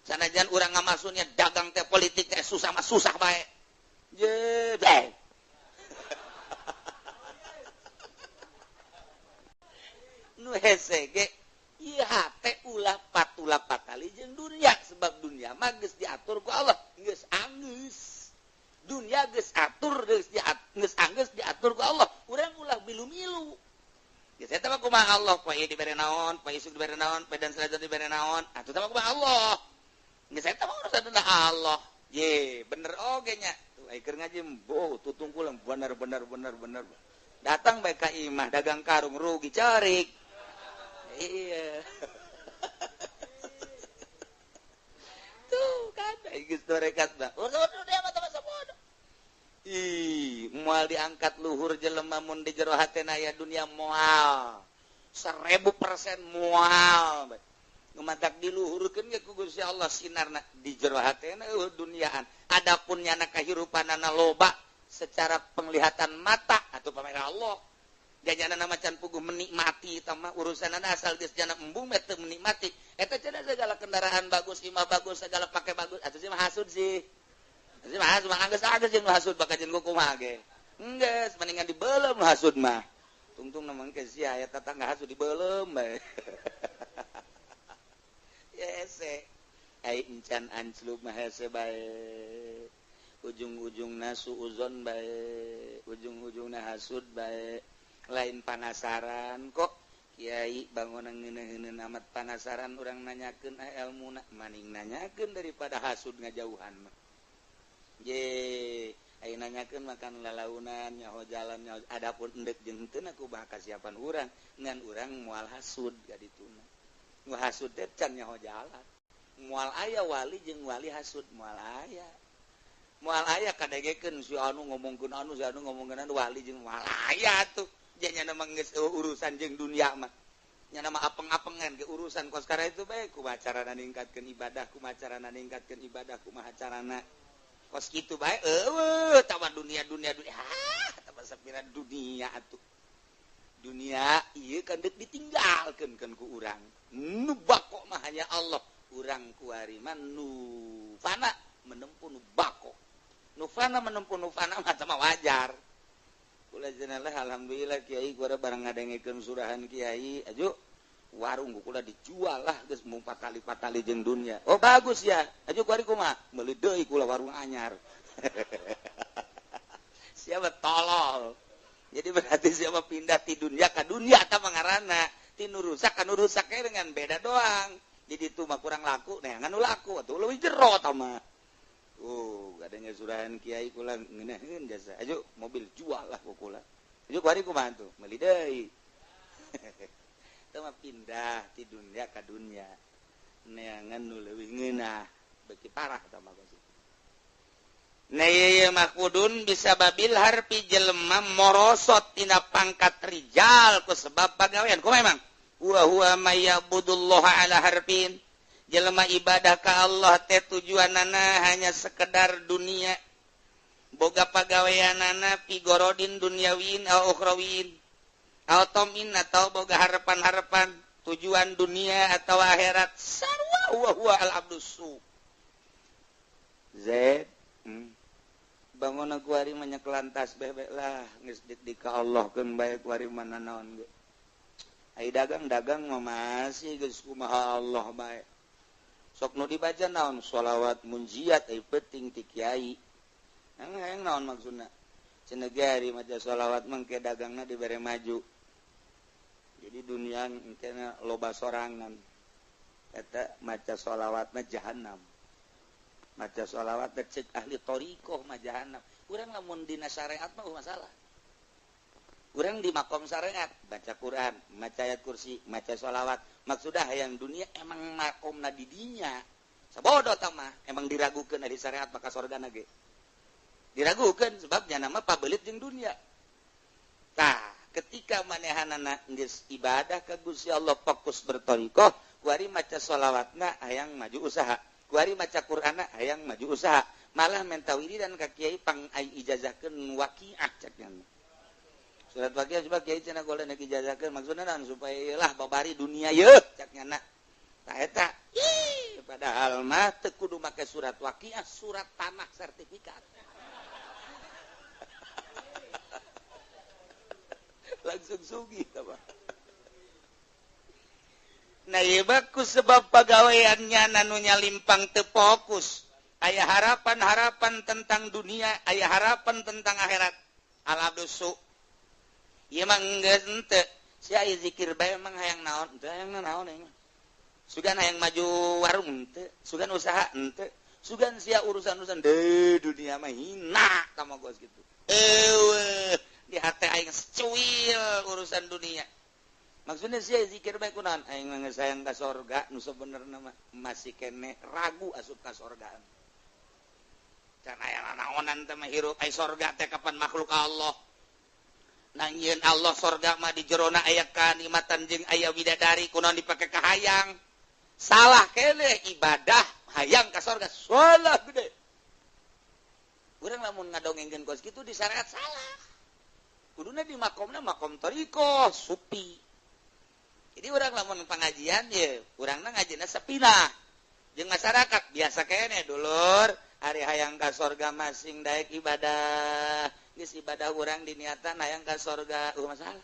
Sanajan urang ngamasuknya dagang teh politik teh susah mah susah bae. Je bae. Nu hese ge ieu hate ulah patula patali jeung dunia sebab dunia mah geus diatur ku Allah, geus anggeus. Dunia geus atur geus geus anggeus diatur ku Allah. Urang ulah milu-milu. Geus eta mah kumaha Allah, poe ieu dibere naon, poe isuk dibere naon, poe dan selanjutnya dibere naon, atuh teh mah kumaha Allah. Geus eta mah urusan Allah. Ye, bener oge nya. Tuh ai keur ngaji boh tutungkul bener bener bener bener. Datang bae ka imah dagang karung rugi carik. Iya. Tuh kan ai geus torekat mah. Urusan dunia mah masa bodoh. Ih, moal diangkat luhur jelema mun di jero hatena aya dunia moal. 1000% moal. Nu matak diluhurkeun ge ku Gusti Allah sinarna di jero hatena eueuh duniaan. Adapun nyana kahirupanana loba secara penglihatan mata atau pamer Allah. Jajana macan puguh menikmati eta mah urusanana asal geus jana embung mah teu menikmati. Eta cenah segala kendaraan bagus, imah bagus, segala pakai bagus, atuh sih mah hasud sih. Sih mah hasud mah anggeus-anggeus jeung nu hasud bakal jeung kumaha ge. Enggeus mendingan dibeuleum nu hasud mah. Tungtung na mangke sia aya tetangga hasud dibeuleum bae. Hese. Ai encan anclub mah hese bae. Ujung-ujungna suuzon bae, ujung-ujungna hasud bae. Lain panasaran kok kiai bangunan ngeuneuh-ngeuneuh amat panasaran urang nanyakeun elmuna maning nanyakeun daripada hasud ngajauhan mah. Ye, aya nanyakeun makan lalaunan nyaho jalan nyaho adapun endek jeung henteu ku bah kasiapan urang ngan urang moal hasud ka dituna. Nu hasud teh can nyaho jalan. Moal aya wali jeung wali hasud moal aya. Moal aya kadegekeun si anu ngomongkeun anu si anu ngomongkeun anu wali jeung moal aya tuh. Janya nama geus urusan jeung dunia mah. Nya nama apeng-apengan ke urusan kos kara itu bae kumaha carana ningkatkeun ibadah, kumaha carana ningkatkeun ibadah, kumaha carana kos kitu bae eueuh tawar dunia dunia dunia. Ah, tawar sapira dunia atuh. Dunia ieu kan deuk ditinggalkeun kan ku urang. Nu bako mah hanya Allah. Urang kuari mah nu fana menempuh nu bako. Nu fana menempuh nu fana mah mah wajar. Kula jenengan alhamdulillah kiai kula barang ngadengekeun surahan kiai aju warung kula dijual lah geus mung patali-patali jeung dunia. Oh bagus ya. Aju kuari kumaha? Meuli deui kula warung anyar. Siapa tolol. Jadi berarti siapa pindah ti dunia ka dunia ta mangarana. Ti nu rusak ka nu rusak dengan beda doang. Jadi itu mah kurang laku, neangan nu laku atuh leuwih jero ta mah. Oh, adanya surahan kiai kula ngeunaheun jasa. Aju mobil jual lah ku kula. Aju kuari kumaha tuh? Meuli deui. Teu mah pindah ti dunia ka dunia. Neangan nu leuwih ngeunah, beuki parah tah mah kos. Nah ieu mah kudun bisa babil harpi jelema morosot tina pangkat rijal ku sebab pagawean. Kumaha emang? Wa huwa may ya'budullaha ala harfin. Jelema ibadah ka Allah teh tujuanana hanya sekedar dunia. Boga pagaweanana pigorodin duniawin au ukhrawin. Au tomin atau boga harapan-harapan tujuan dunia atau akhirat. Sarwa wa huwa al abdus su. Zaid, bangun aku hari menyekelan tasbih bae lah geus dik ka Allah keun bae kuari mana naon ge. Ai dagang-dagang mah masih geus kumaha Allah bae. Sok nu dibaca naon sholawat munjiat ai penting ti kiai. Hayang naon maksudna? Cenah ge ari maca sholawat mangke dagangna dibere maju. Jadi dunia engkena loba sorangan. Eta maca sholawatna jahannam. Maca sholawat teh cek ahli thariqah mah jahannam. Urang lamun dina syariat mah masalah. Urang di makom syariat baca Quran, maca ayat kursi, maca sholawat. Maksudnya hayang dunia emang makomna di dinya. Sabodo tah mah emang diragukeun dari syariat maka sorgana ge. Diragukeun sebabnya nama pabelit jeung dunia. Tah, ketika manehanana geus ibadah ka Gusti Allah fokus berthariqah, kuari maca sholawatna hayang maju usaha. Kuari maca Qur'anna hayang maju usaha. Malah menta wiridan ka kiai pang ai ijazahkeun waqiah cek nya. Surat waqiah sebab kiai cenah goleh nek ijazahkeun maksudna naon supaya lah babari dunia yeuh cek nya na. Tah eta ih padahal mah teu kudu make surat waqiah, surat tanah sertifikat. Langsung sugih tah mah. Nah ieu bagus sebab pagaweannya nu nyalimpang teu fokus. Aya harapan-harapan tentang dunia, aya harapan tentang akhirat. Al abdusu. Ieu mah geus henteu. Si aya zikir bae emang hayang naon? Teu hayang naon aing mah. Sugan hayang maju warung henteu, sugan usaha henteu, sugan sia urusan-urusan deui dunia mah hina ka mah geus kitu. Eueuh, di hate aing secuil urusan dunia. Maksudnya sia zikir bae kunaon? Aing mah geus hayang ka sorga nu sabenerna mah masih keneh ragu asup ka sorgaan. Can aya nanaonan teh mah hirup ai sorga teh kapan makhluk Allah. Nangieun Allah sorga mah di jerona aya kanikmatan jeung aya widadari kunaon dipake kahayang. Salah keneh ibadah hayang ka sorga salah gede. Urang lamun ngadongengkeun kos kitu di syariat salah. Kuduna di makomna makom thariqah supi. Jadi urang lamun pengajian ye urangna ngajina sepinah. Jeung masyarakat biasa keneh dulur. Ari hayang ka sorga masing daek ibadah. Geus ibadah urang diniatan hayang ka sorga, masalah.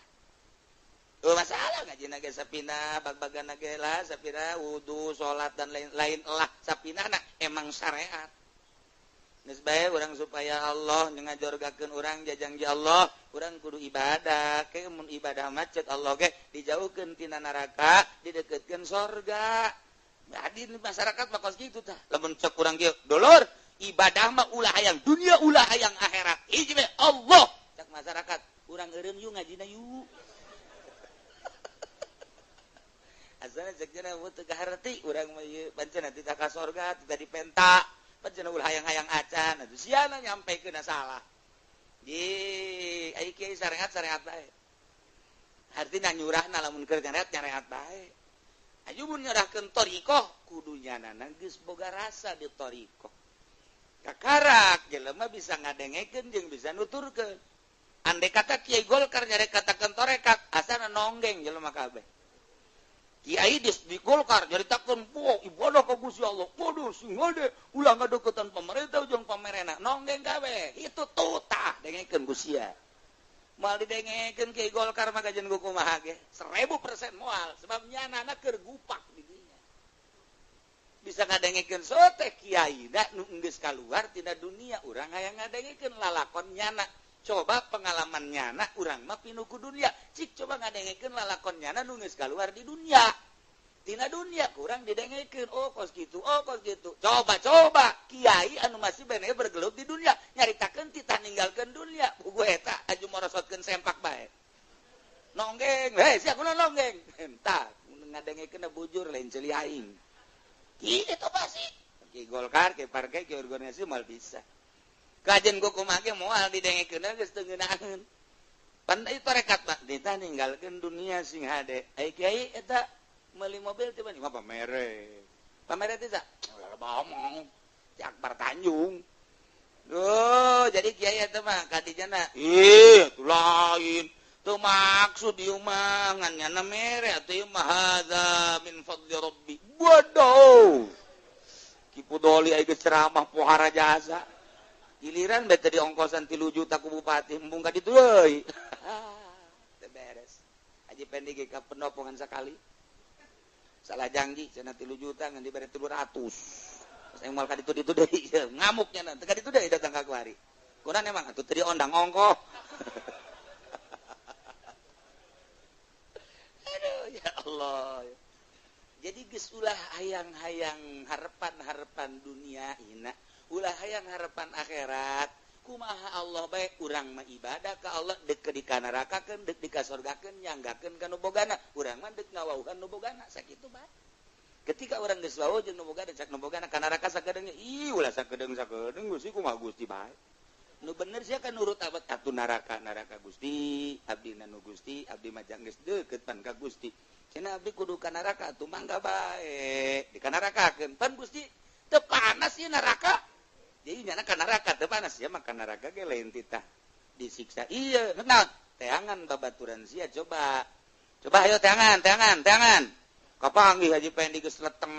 Masalah ngajina ge sapinah, bag-bagana ge lah sapinah wudu, salat dan lain-lain lah sapinahna emang syariat. Geus bae urang supaya Allah ngajorgakeun urang jajangji Allah, urang kudu ibadah. Ke mun ibadah mah ceuk Allah ge dijauhkeun tina neraka, dideukeutkeun sorga. Jadi masyarakat mah kos kitu tah. Lamun cek urang kieu, dulur, ibadah mah ulah hayang dunia, ulah hayang akhirat. Hiji we Allah. Cek masyarakat, urang eureun yuk ngajina yuk. Asana cek cenah mun teu kaharti urang mah ieu pancen teu ka sorga, teu dipenta. Pancen ulah hayang-hayang acan. Atuh siana nyampekeun salah. Di ai kiai syariat-syariat bae. Artina nyurahna lamun keur nyariat bae. Ayo mun nyerahkeun thariqah kudu nyanana geus boga rasa di thariqah. Kakarak jelema bisa ngadengekeun jeung bisa nuturkeun. Andai kata Kiai Golkar nyarek katakeun tarekat, asana nonggeng jelema kabeh. Kiai di Golkar nyaritakeun poh ibadah ka Gusti Allah, kudu sing hade ulah ngadeukeutan pamarentah jeung pamerena, nonggeng kabeh. Itu tutah dengekeun ku sia. Moal didengekeun Kiai Golkar mah kajian ku kumaha ge 1000% moal sebab nyanana keur gupak di dinya. Bisa ngadengekeun sote kiai da nu geus kaluar tina dunia urang hayang ngadengekeun lalakon nyana. Coba pengalaman nyana urang mah pinuh ku dunia. Cik coba ngadengekeun lalakon nyana nu geus kaluar di dunia. Tina dunia kurang didengekeun oh kos kitu, oh kos kitu. Coba-coba kiai anu masih bene bergelut di dunia nyaritakeun titah ninggalkeun dunia. Buku eta aju morosotkeun sempak bae. Nonggeng, hei sia kunaon nonggeng. Entah ngadengekeun bujur lain ceuli aing. Kitu pasti. Ki Golkar, ki partai, ki organisasi moal bisa. Kajen ku kumaha ge moal didengekeun geus teu ngeunaheun. Pan ieu tarekat mah ditah ninggalkeun dunia sing hade. Ai kiai eta meuli mobil tiba mah pamere. Pamere teh ulah ngomong. Ti Akbar Tanjung. Duh, jadi kiai eta mah kadijana. Ih, atuh lain. Teu maksud ieu mah ngan nyana mere atuh ieu mah hadza min fadli rabbi. Bodoh. Ki Pudoli ai geus ceramah pohara jasa. Giliran bae teh diongkosan 3 juta ku bupati embung ka ditu deui. Teu beres. Haji Pendi ge ka pendopongan sakali. Salah janji cenah 3 juta ngan dibere 300. Pas aing moal ka ditu ditu deui ngamuknya teu ka ditu deui datang ka kuari. Kunaon emang atuh teu diondang ongkoh. Aduh ya Allah. Jadi geus ulah hayang-hayang harapan-harapan dunia ina, ulah hayang harapan akhirat. Kumaha Allah bae urang mah ibadah ka Allah deuk dikanarakakeun, deuk dikasorgakeun, nyanggakeun ka nu bogana. Urang mah deuk ngawauhan nu bogana sakitu bae. Ketika urang geus wawuh jeung nu bogana, cak nu bogana ka neraka sakedeung, ih ulah sakedeung-sakedeung Gusti kumaha Gusti bae. Nu bener sia kan nurut abad atuh neraka, neraka Gusti, abdi na nu Gusti, abdi mah geus deukeut pan ka Gusti. Cenah abdi kudu ka neraka atuh mangga bae. Dikanarakakeun pan Gusti teu panas ieu neraka. Jadi nyana ka neraka teu panas ya maka neraka ge lain titah disiksa. Iya, naon? Teangan babaturan sia coba. Coba ayo teangan, teangan, teangan. Kapanggih Haji Pendi geus leteng.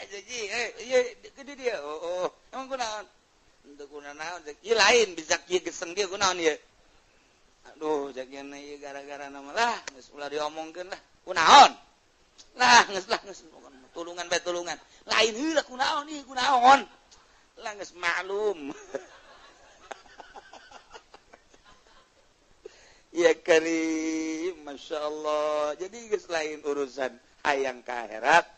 Haji, ieu gede dia. Oh, oh. Emang kunaon? Henteu kunaon. Ieu lain bisa kieu geseng dia kunaon ieu. Aduh, jagian ieu gara-gara nama lah, geus ulah diomongkeun lah. Kunaon? Lah, geus lah, geus tulungan bae tulungan. Lain heula kunaon ieu kunaon. Lah geus maklum. Ya karim, Masya Allah. Jadi geus lain urusan hayang ka akhirat,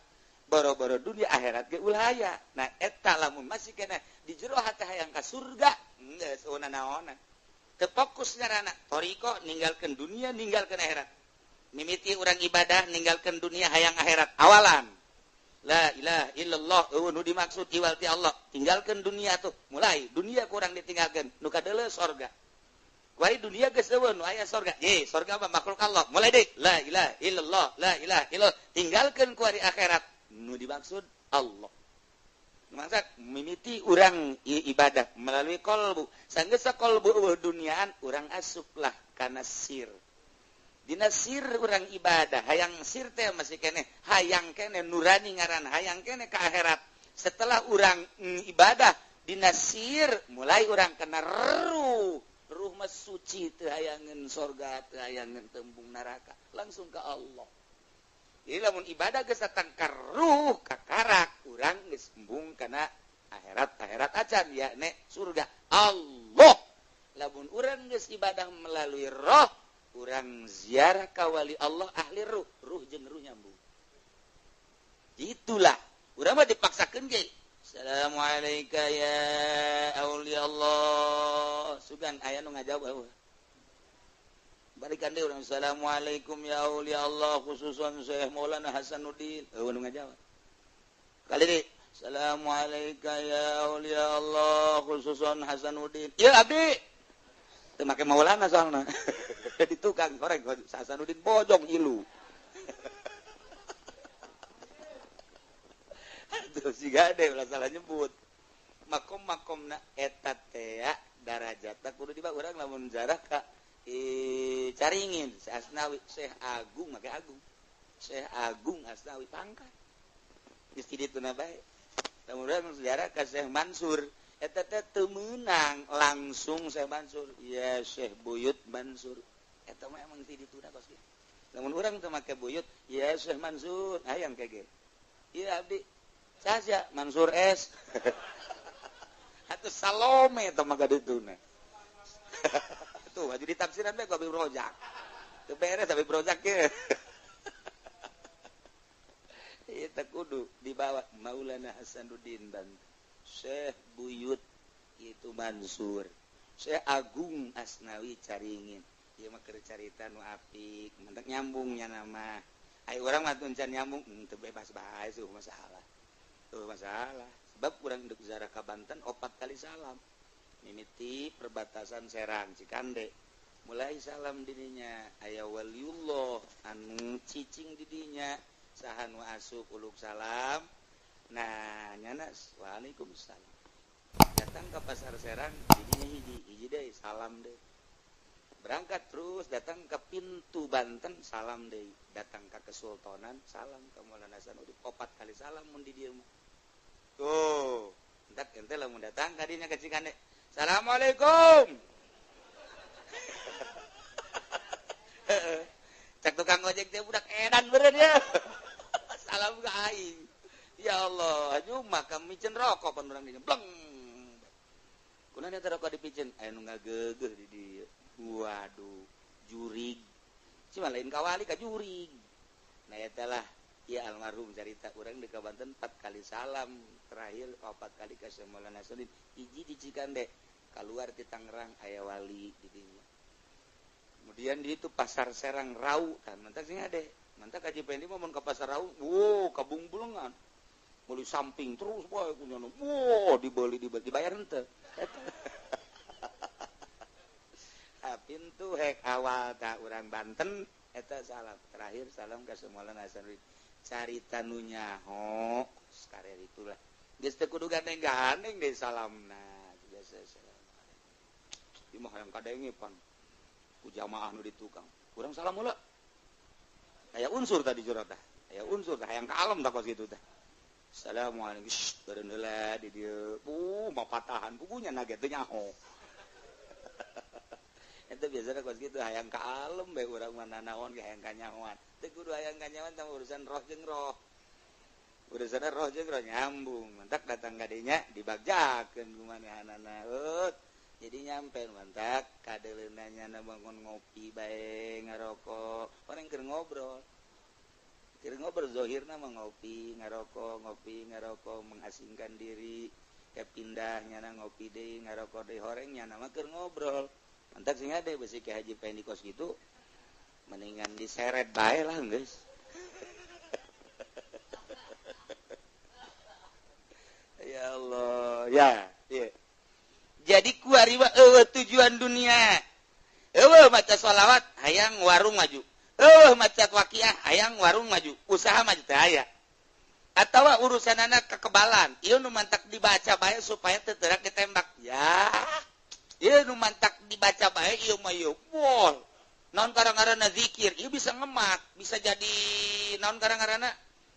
boro-boro dunia akhirat ge ulah aya. Nah eta lamun masih kena di jero hati hayang ka surga, geus naonan. Teu fokus ngarana thariqah ninggalkeun dunia, ninggalkeun akhirat. Mimiti urang ibadah ninggalkeun dunia hayang akhirat awalan. La ilaha illallah eueuh nu dimaksud iwal ti Allah. Tinggalkeun dunia tuh, mulai dunia kurang ditinggalkeun, nu kadeuleu sorga. Kuari dunia geus eueuh nu aya sorga. Ye, sorga mah makhluk Allah. Mulai deui la ilaha illallah, la ilaha illallah. Tinggalkeun kuari akhirat, nu dimaksud Allah. Mangsa mimiti urang ibadah melalui kolbu. Sanggeus kolbu eueuh duniaan, urang asuplah kana sir. Dina sir urang ibadah, hayang sir teh masih keneh, hayang keneh nurani ngaran, hayang keneh ka akhirat. Setelah urang ibadah dina sir, mulai urang kena ruh. Ruh mah suci teu hayangeun sorga, teu hayangeun tembung neraka, langsung ke Allah. Jadi lamun ibadah geus datang ka ruh, ka karak, urang geus embung kana akhirat, akhirat acan yakni surga Allah. Lamun urang geus ibadah melalui roh, urang ziarah ka wali Allah ahli ruh, ruh jeung ruh nyambung. Itulah urang mah dipaksakeun ge. Assalamualaikum ya aulia Allah. Sugan aya nu ngajawab eueuh. Balikan deui urang assalamualaikum ya aulia Allah khususan Syekh Maulana Hasanuddin. Eueuh nu ngajawab. Kali deui assalamualaikum ya aulia Allah khususan Hasanuddin. Ieu abdi. Teu make Maulana soalna. Di tukang korek Hasanuddin bojong ilu. Terus siga deh ulah salah nyebut. Makom-makomna eta teh darajatna kudu dibawa urang lamun jarah ka Caringin Syekh Asnawi, Syekh Agung make Agung. Syekh Agung Asnawi pangkat. Geus ti dituna bae. Lamun urang sejarah ka Syekh Mansur, eta teh teu meunang langsung Syekh Mansur, ya Syekh Buyut Mansur. Eta mah emang ti dituna kos kieu. Lamun urang teu make Buyut, ya Syekh Mansur, hayang kege. Ieu abdi saja Mansur S. Atuh Salome teh mah gadituna. Tuh baju ditafsiran bae ku Habib Rozak. Teu beres Habib Rozak ge. Ieu teh kudu dibawa Maulana Hasanuddin Banten. Syekh Buyut itu Mansur. Syekh Agung Asnawi Caringin. Ieu mah keur carita nu apik, mentek nyambungnya nama. Ai urang mah teu can nyambung, teu bebas bae seuh masalah. Tuh masalah. Sebab urang induk ziarah ka Banten 4 kali salam. Mimiti perbatasan Serang Cikande. Mulai salam didinya aya waliullah anu cicing didinya saha nu asup uluk salam. Nah, nyana waalaikumsalam. Datang ke pasar Serang didinya hiji, hiji deui salam deui. Berangkat terus datang ke pintu Banten salam deui, datang ke Kesultanan salam ke Maulana Hasanuddin 4 kali salam mun di dieu mah. Tuh, entak ente lamun datang ka dinya ka Cikande. Assalamualaikum. Cak tukang ojek teh budak edan beureun ya. Salam ka aing. Ya Allah, nyumah kami micen rokok pan urang dinya. Bleng. Kunaon eta rokok dipicen? Aya nu ngageugeuh di dieu. Waduh, jurig. Cuma lain kawali ka jurig. Nah eta lah ya almarhum carita urang di Banten 4 kali salam, terakhir 4 kali ka Syekh Maulana Hasanuddin. Hiji di Cikande, keluar di Tangerang aya wali di dinya. Kemudian di itu pasar Serang Rau, kan mantak sing ade. Mantak Haji Pendi mah mun ka pasar Rau, wow, kabungbulengan. Meuli samping terus bae kunyana. Wow, dibeli dibayar henteu. Eta. Pintu hek awal tak urang Banten eta salam terakhir salam ka Syekh Maulana Hasanuddin. Carita nu nyaho sakarer itulah. Geus teu kudu gandeng-gandeng deui salamna. Biasa assalamualaikum. Ieu mah hayang kadenge pan ku jamaah nu di tukang. Urang salam heula. Aya unsur tadi curhat tah. Aya unsur tah hayang ka alam tah kos kitu tah. Assalamualaikum. Beureun heula di dieu. Mah patahan pugunya na ge teu nyaho. Itu biasanya kos gitu hayang ka alem bae urang mah nanaon ge hayang kanyahoan. Teu kudu hayang kanyahoan tah urusan roh jeung roh. Urusan roh jeung roh nyambung. Mantak datang ka dinya dibagjakeun kumanehanana. Jadi nyampe mantak kadeuleuna nyana bangun ngopi bae ngarokok. Orang keur ngobrol. Keur ngobrol zahirna mah ngopi, ngarokok, ngopi, ngarokok, mengasingkan diri. Ke pindah nyana ngopi deui, ngarokok deui horeng nyana mah keur ngobrol. Mantak sing ade besi ke Haji Pendi kos gitu mendingan diseret bae lah geus. Ya Allah ya yeah. Jadi kuari mah eueuh tujuan dunia. Eueuh maca sholawat hayang warung maju. Eueuh maca waqiah hayang warung maju, usaha maju teh aya. Atawa urusan anak kekebalan, ieu nu mantak dibaca bae supaya teu teurak ditembak. Ya. Ieu nu mantak dibaca bae ieu mah ieu. Wah. Naon karang-ngaranna zikir, ieu bisa ngemat, bisa jadi naon karang-ngaranna?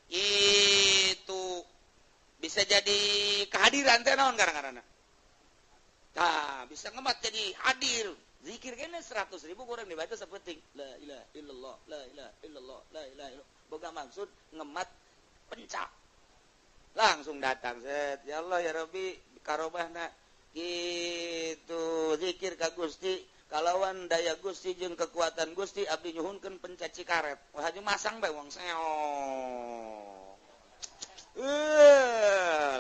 Itu bisa jadi kehadiran teh naon karang-ngaranna? Tah, bisa ngemat jadi hadir. Zikir kene 100.000 kurang dibaca sapenting. La ilaha illallah, la ilaha illallah, la ilaha illallah. Boga maksud ngemat pencak. Langsung datang set. Ya Allah ya Rabbi karobahna gitu zikir ka Gusti kalawan daya Gusti jeung kekuatan Gusti abdi nyuhunkeun penca cikaret. Wah haji masang bae wong seong.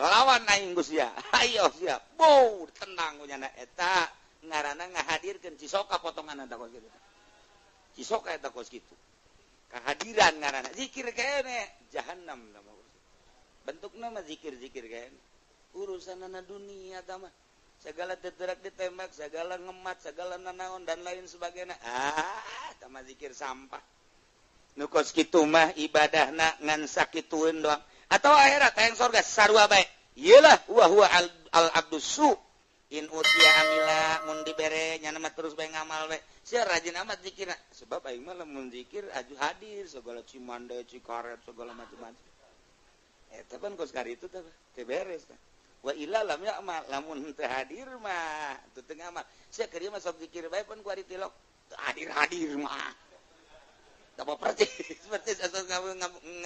Lawan aing Gusti ya. Ayo siap. Bow tenang nya eta ngaranna ngahadirkeun cisoka potongan eta kos kitu. Cisoka eta kos kitu. Kehadiran ngaranna zikir kene jahanam nama bentukna mah zikir-zikir kene. Urusanana dunia tah mah segala teterak ditembak, segala ngemat, segala nanaon dan lain sebagainya. Ah, tah mah zikir sampah. Nu kos kitu mah ibadahna ngan sakitueun doang. Atau akhirat hayang sorga sarua bae. Iyalah wa huwa al abdus su in utia amila mun dibere nyana mah terus bae ngamal bae. Sia rajin amat zikirna. Sebab aing mah lamun zikir aju hadir segala cimande, cikaret, segala macam-macam. Eta pan kos kari itu teh teu beres teh. Wa illa lam ya'mal lamun teu hadir mah teu teu ngamal. Sia keur ieu mah sok zikir bae pan ku ari tilok. Hadir-hadir mah. Teu percis, percis asal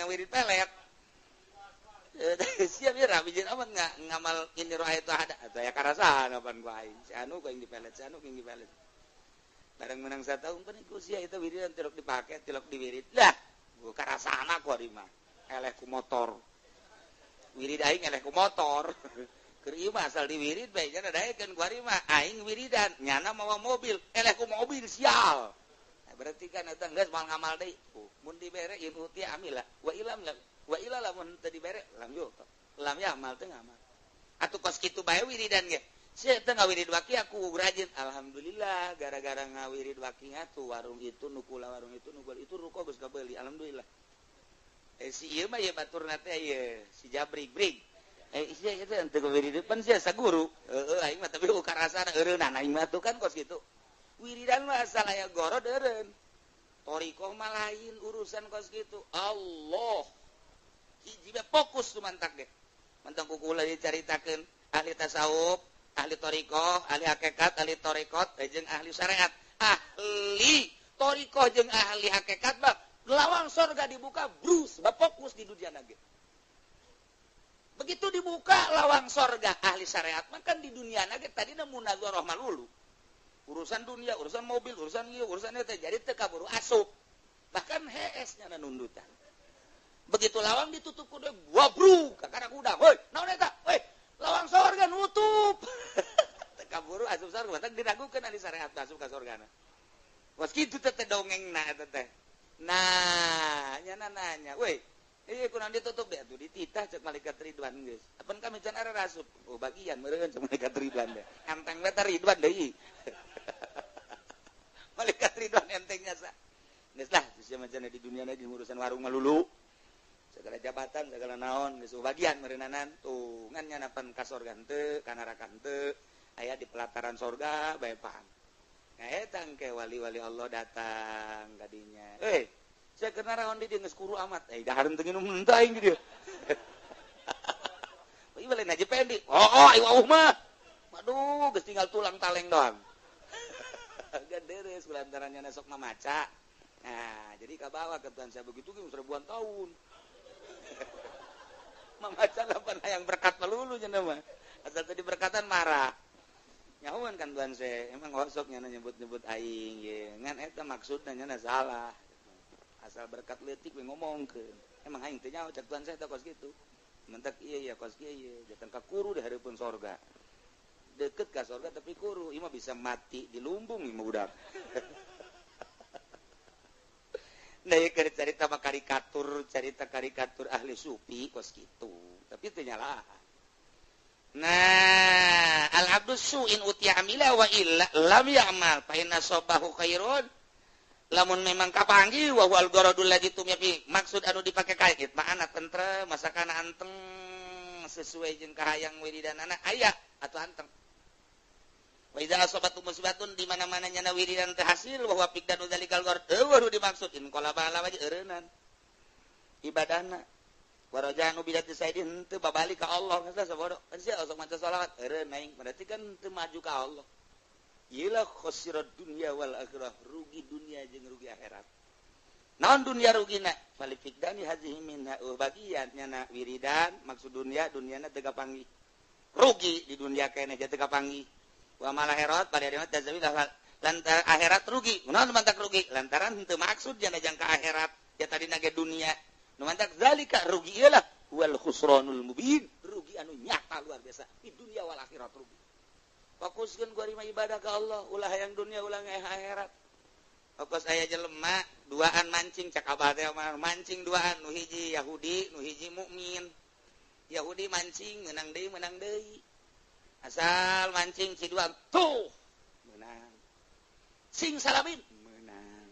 ngawirid pelet. Siap ya rapi jeung amat ngamal ini roh itu ada saya karasaan apaan gua aing si anu gua yang dipelet si anu yang dipelet bareng menang satahun pan iku sia itu wiridan tilok dipake tilok diwirid lah gua karasaan aku ari mah eleh ku motor wirid aing eleh ku motor keur ieu mah asal diwirid bae nya daekeun ku ari mah aing wiridan nyana mawa mobil eleh ku mobil sial. Nah, berarti kan eta geus moal ngamal deui mun dibere in uti amila wa ilam wa ila lamun teu dibere lam yo lam ya amal teu ngamal atuh kos kitu bae wiridan ge sia teu ngawirid waki aku rajin alhamdulillah gara-gara ngawirid wakinya tuh warung itu nukula warung itu nukul itu ruko geus kabeuli alhamdulillah si ieu mah ieu baturna teh ieu si Jabrik brig sia ieu teh teu wirid pan sia saguru heueuh aing mah tapi ukarasana eureunana aing mah tuh kan kos kitu wiridan mah asal aya gorod eureun thoriqoh mah lain urusan kos kitu Allah hiji fokus tuh mantak deh mantang kukula dicaritakeun ahli tasawuf, ahli thoriqoh, ahli hakikat, ahli thoriqot, jeung ahli syariat. Ahli thoriqoh jeung ahli hakikat mah lawang sorga dibuka brus, sebab fokus di dunia nage. Begitu dibuka lawang sorga ahli syariat mah kan di dunia nage tadina munazarah malulu. Urusan dunia, urusan mobil, urusan ieu, urusan eta jadi teu kaburu asup. Bahkan hees nya nundutan. Begitu lawang ditutup kudu gua bruk kakara kuda. Hoi, naon eta? Hoi, lawang sorga nutup. Teu kaburu asup sorga, teh diragukeun ahli syariat asup ka sorgana. Kos kitu teh dongengna eta teh. Nah, nya nanya, woi, ieu kunaon ditutup deh atuh dititah cek malaikat Ridwan geus. Apan kami can ara asup. Oh, bagian meureun cek malaikat Ridwan deh. Enteng we teh Ridwan deui. Malaikat Ridwan entengnya sa. Geus lah, sia macana di dunia na urusan warung malulu. Segala jabatan, segala naon, geus bagian meureunnanan tuh ngan nyanapan ka sorga henteu, ka neraka henteu, aya di pelataran sorga bae paham. Nah eta engke wali-wali Allah datang kadinya. Eh, sia keur naraon di dieu geus kuru amat. Eh, dahar teu nginum henteu aing di dieu. Ieu lain aja pendi. Oh, aing wauh mah. Waduh, geus tinggal tulang taleng doang. Ganderes kulantaran nya sok mamaca. Nah, jadi kabawa ke Tuhan saya begitu geus ribuan tahun. Mamaca lapan hayang berkat melulu cenah mah. Asal tadi berkatan marah. Nyahuan kan Tuhan saya, emang osok nya nyebut-nyebut aing ye. Ngan eta maksudna nya salah. Asal berkat leutik we ngomongkeun. Emang aing teh nyaho cek Tuhan saya teh kos kitu. Mentak ieu ya kos kieu ye, datang ka kuru di hareupeun sorga. Deket ka sorga tapi kuru, ieu mah bisa mati di lumbung ieu mah budak. Nah, ya cerita mah karikatur, cerita karikatur ahli sufi kos kitu. Tapi teu nyalahan. Nah, al-abdu su'in utiya amila wa illa lam ya'mal fa inna sabahu khairun. Lamun memang kapanggih wa huwal gharadul ladzi tumya fi, maksud anu dipake kait makana tentrem, masakana anteng sesuai jeung kahayang wiridanana aya atuh anteng. Wa idza asabatu musibatun di mana-mana nyana wiridan teu hasil wa huwa fiqdanu dzalikal gharad, eueuh dimaksud in qalaba ala wajhi eureunnan ibadahna. Warajanu bidati saidin teu babalik ka Allah geus sabodo. Sia sok maca selawat eureun aing berarti kan teu maju ka Allah. Iyalah khosirat dunya wal akhirah, rugi dunia jeung rugi akhirat. Naon dunia rugina? Fali fiqdani hazihi minha bagian nyana wiridan maksud dunia duniana teu kapanggih. Rugi di dunia keneh teu kapanggih. Wa mal akhirat pada hari tazawil lantaran akhirat rugi. Naon mantak rugi? Lantaran teu maksud jana jangka akhirat ya tadina ge dunia. Nu mantak zalika rugi iyalah wal khusranul mubin, rugi anu nyata luar biasa di dunia wal akhirat rugi. Fokuskeun ku ari ibadah ka Allah, ulah hayang dunia ulah akhirat. Fokus aya jelema duaan mancing cak abah teh mancing duaan nu hiji Yahudi, nu hiji mukmin. Yahudi mancing menang deui. Asal mancing si duaan tuh menang. Sing salabin menang.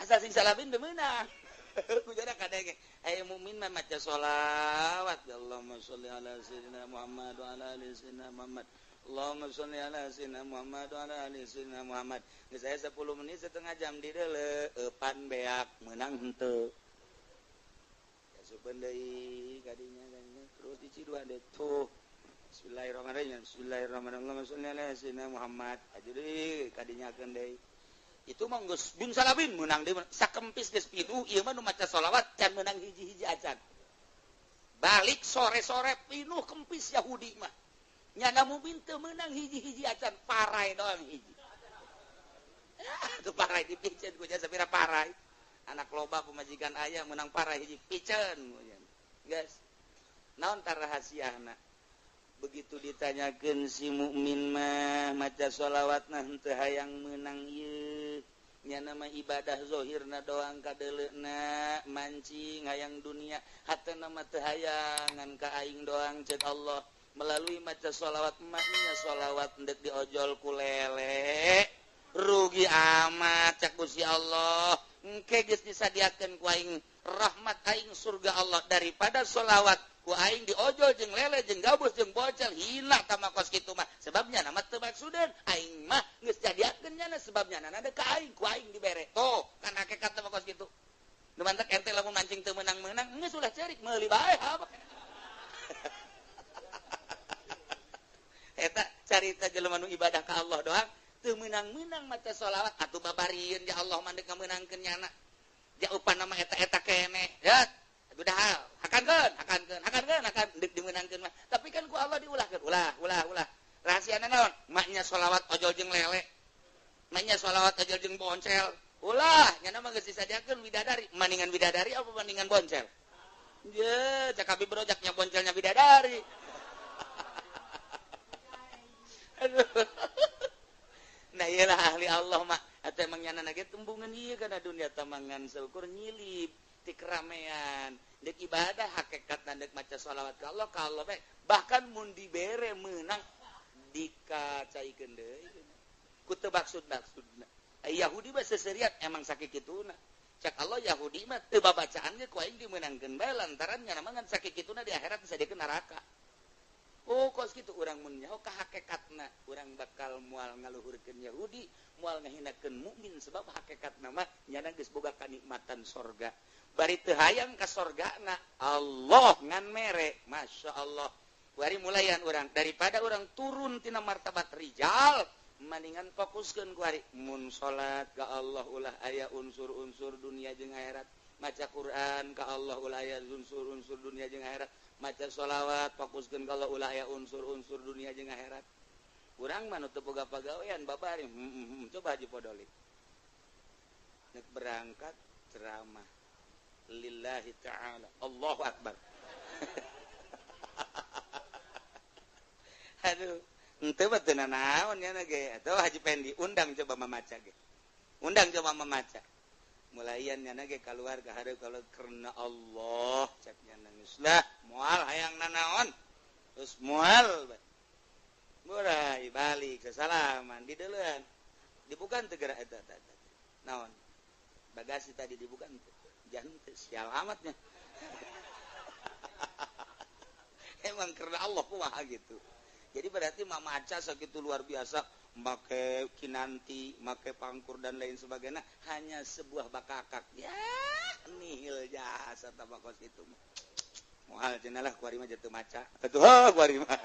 Asal sing salabin teu meunang. Kujana kadenge aya mukmin mah maca sholawat ya Allahumma sholli ala sayyidina Muhammad wa ala ali sayyidina Muhammad. Allahumma sholli ala sayyidina Muhammad wa ala ali sayyidina Muhammad. Geus aya 10 menit setengah jam di deuleu eupan beak meunang henteu. Ya supeun deui kadinya terus diciduan deui tuh. Bismillahirrahmanirrahim. Bismillahirrahmanirrahim. Allahumma sholli ala sayyidina Muhammad. Aju deui kadinyakeun deui. Itu mah geus bin salabin meunang deui sakempis geus pinuh ieu mah nu maca sholawat can meunang hiji-hiji acan. Balik sore-sore pinuh kempis Yahudi mah. Nyana mukmin teu meunang hiji-hiji acan, parai doang hiji. Tuh parai dipiceun ku nya sapira parai. Anak loba pemajikan aya meunang parai hiji piceun ku nya. Geus. Naon tar rahasiana? Begitu ditanyakeun si mukmin mah maca sholawatna henteu hayang meunang ieu. Nyana mah ibadah zahirna doang kadeuleuna mancing hayang dunia hatena mah teu hayang ngan ka aing doang ceuk Allah. Melalui maca sholawat maknya sholawat ndek diojol ku lele rugi amat cak Gusti Allah. Engke geus disadiakeun ku aing rahmat aing surga Allah daripada sholawat ku aing diojol jeung lele jeung gabus jeung bocel hina tama kos kitu mah sebabnya nama teu maksudeun aing mah geus jadiakeun nyana sebabnya nana ka aing ku aing dibere tuh kan hakikat tama kos kitu. Nu mantak ente lamun mancing teu meunang-meunang geus ulah cerik meuli bae apa. Eta carita jelema nu ibadah ka Allah doang teu meunang-meunang maca sholawat atuh babarieun ya Allah mah deuk ngameunangkeun nyana. Jaupan nama eta-eta keneh ya udah hakankeun hakankeun hakankeun hakan deuk dimeunangkeun mah tapi kan ku Allah diulahkeun ulah ulah ulah rahasiana naon maknya sholawat ojol jeung lele maknya sholawat ojol jeung boncel ulah nyana mah geus disadiakeun bidadari maningan bidadari apa maningan boncel ye cak abi brojaknya boncelnya bidadari. Aduh. Nah iyalah ahli Allah mah atau emang nyana ge tembungan ieu kana dunia tamangan seukur nyilip ti keramaian dek ibadah hakikat dek maca sholawat ka Allah bae bahkan mun dibere meunang dikacaikeun deui ku teu maksud-maksudna. Yahudi mah seserian emang sakikituna cak Allah Yahudi mah teu babacaan ge ku aing dimeunangkeun bae lantaran nyana mah ngan sakikituna di akhirat disadiakeun neraka. Oh kos kitu urang mun nyaho ka hakikatna urang bakal moal ngaluhurkeun Yahudi moal ngahinakeun mukmin sebab hakikatna mah nyana geus boga kanikmatan sorga bari teu hayang ka sorgana Allah ngan mere Masya Allah. Bari mulayan urang daripada urang turun tina martabat rijal maningan fokuskeun ku ari mun salat ka Allah ulah aya unsur-unsur dunia jeung akhirat maca Quran ka Allah ulah aya unsur-unsur dunia jeung akhirat maca sholawat fokuskeun ka Allah ulah aya unsur-unsur dunia jeung akhirat. Urang mah nu teu boga pagawean babari coba Haji Podolik nek berangkat ceramah lillahi ta'ala Allahu akbar. Aduh henteu mah teu nanaon nya ge atuh Haji Pendi undang coba mamaca ge undang coba mamaca mulayan nya ge kaluar ka hareup kalau karena Allah cek nya nangis lah moal hayang nanaon Terus moal murai balik sesalaman di deuleun dibuka teu geura eta eta. Naon bagasi tadi dibuka teu jangan teu sial amatnya. Emang karena Allah kumaha gitu. Jadi berarti mamaca sakitu luar biasa make kinanti, make pangkur dan lain sebagainya hanya sebuah bakakak. Ya, nihil jasa tabakos itu. Moal cenah lah kuari mah jatuh maca. Atuh kuari mah.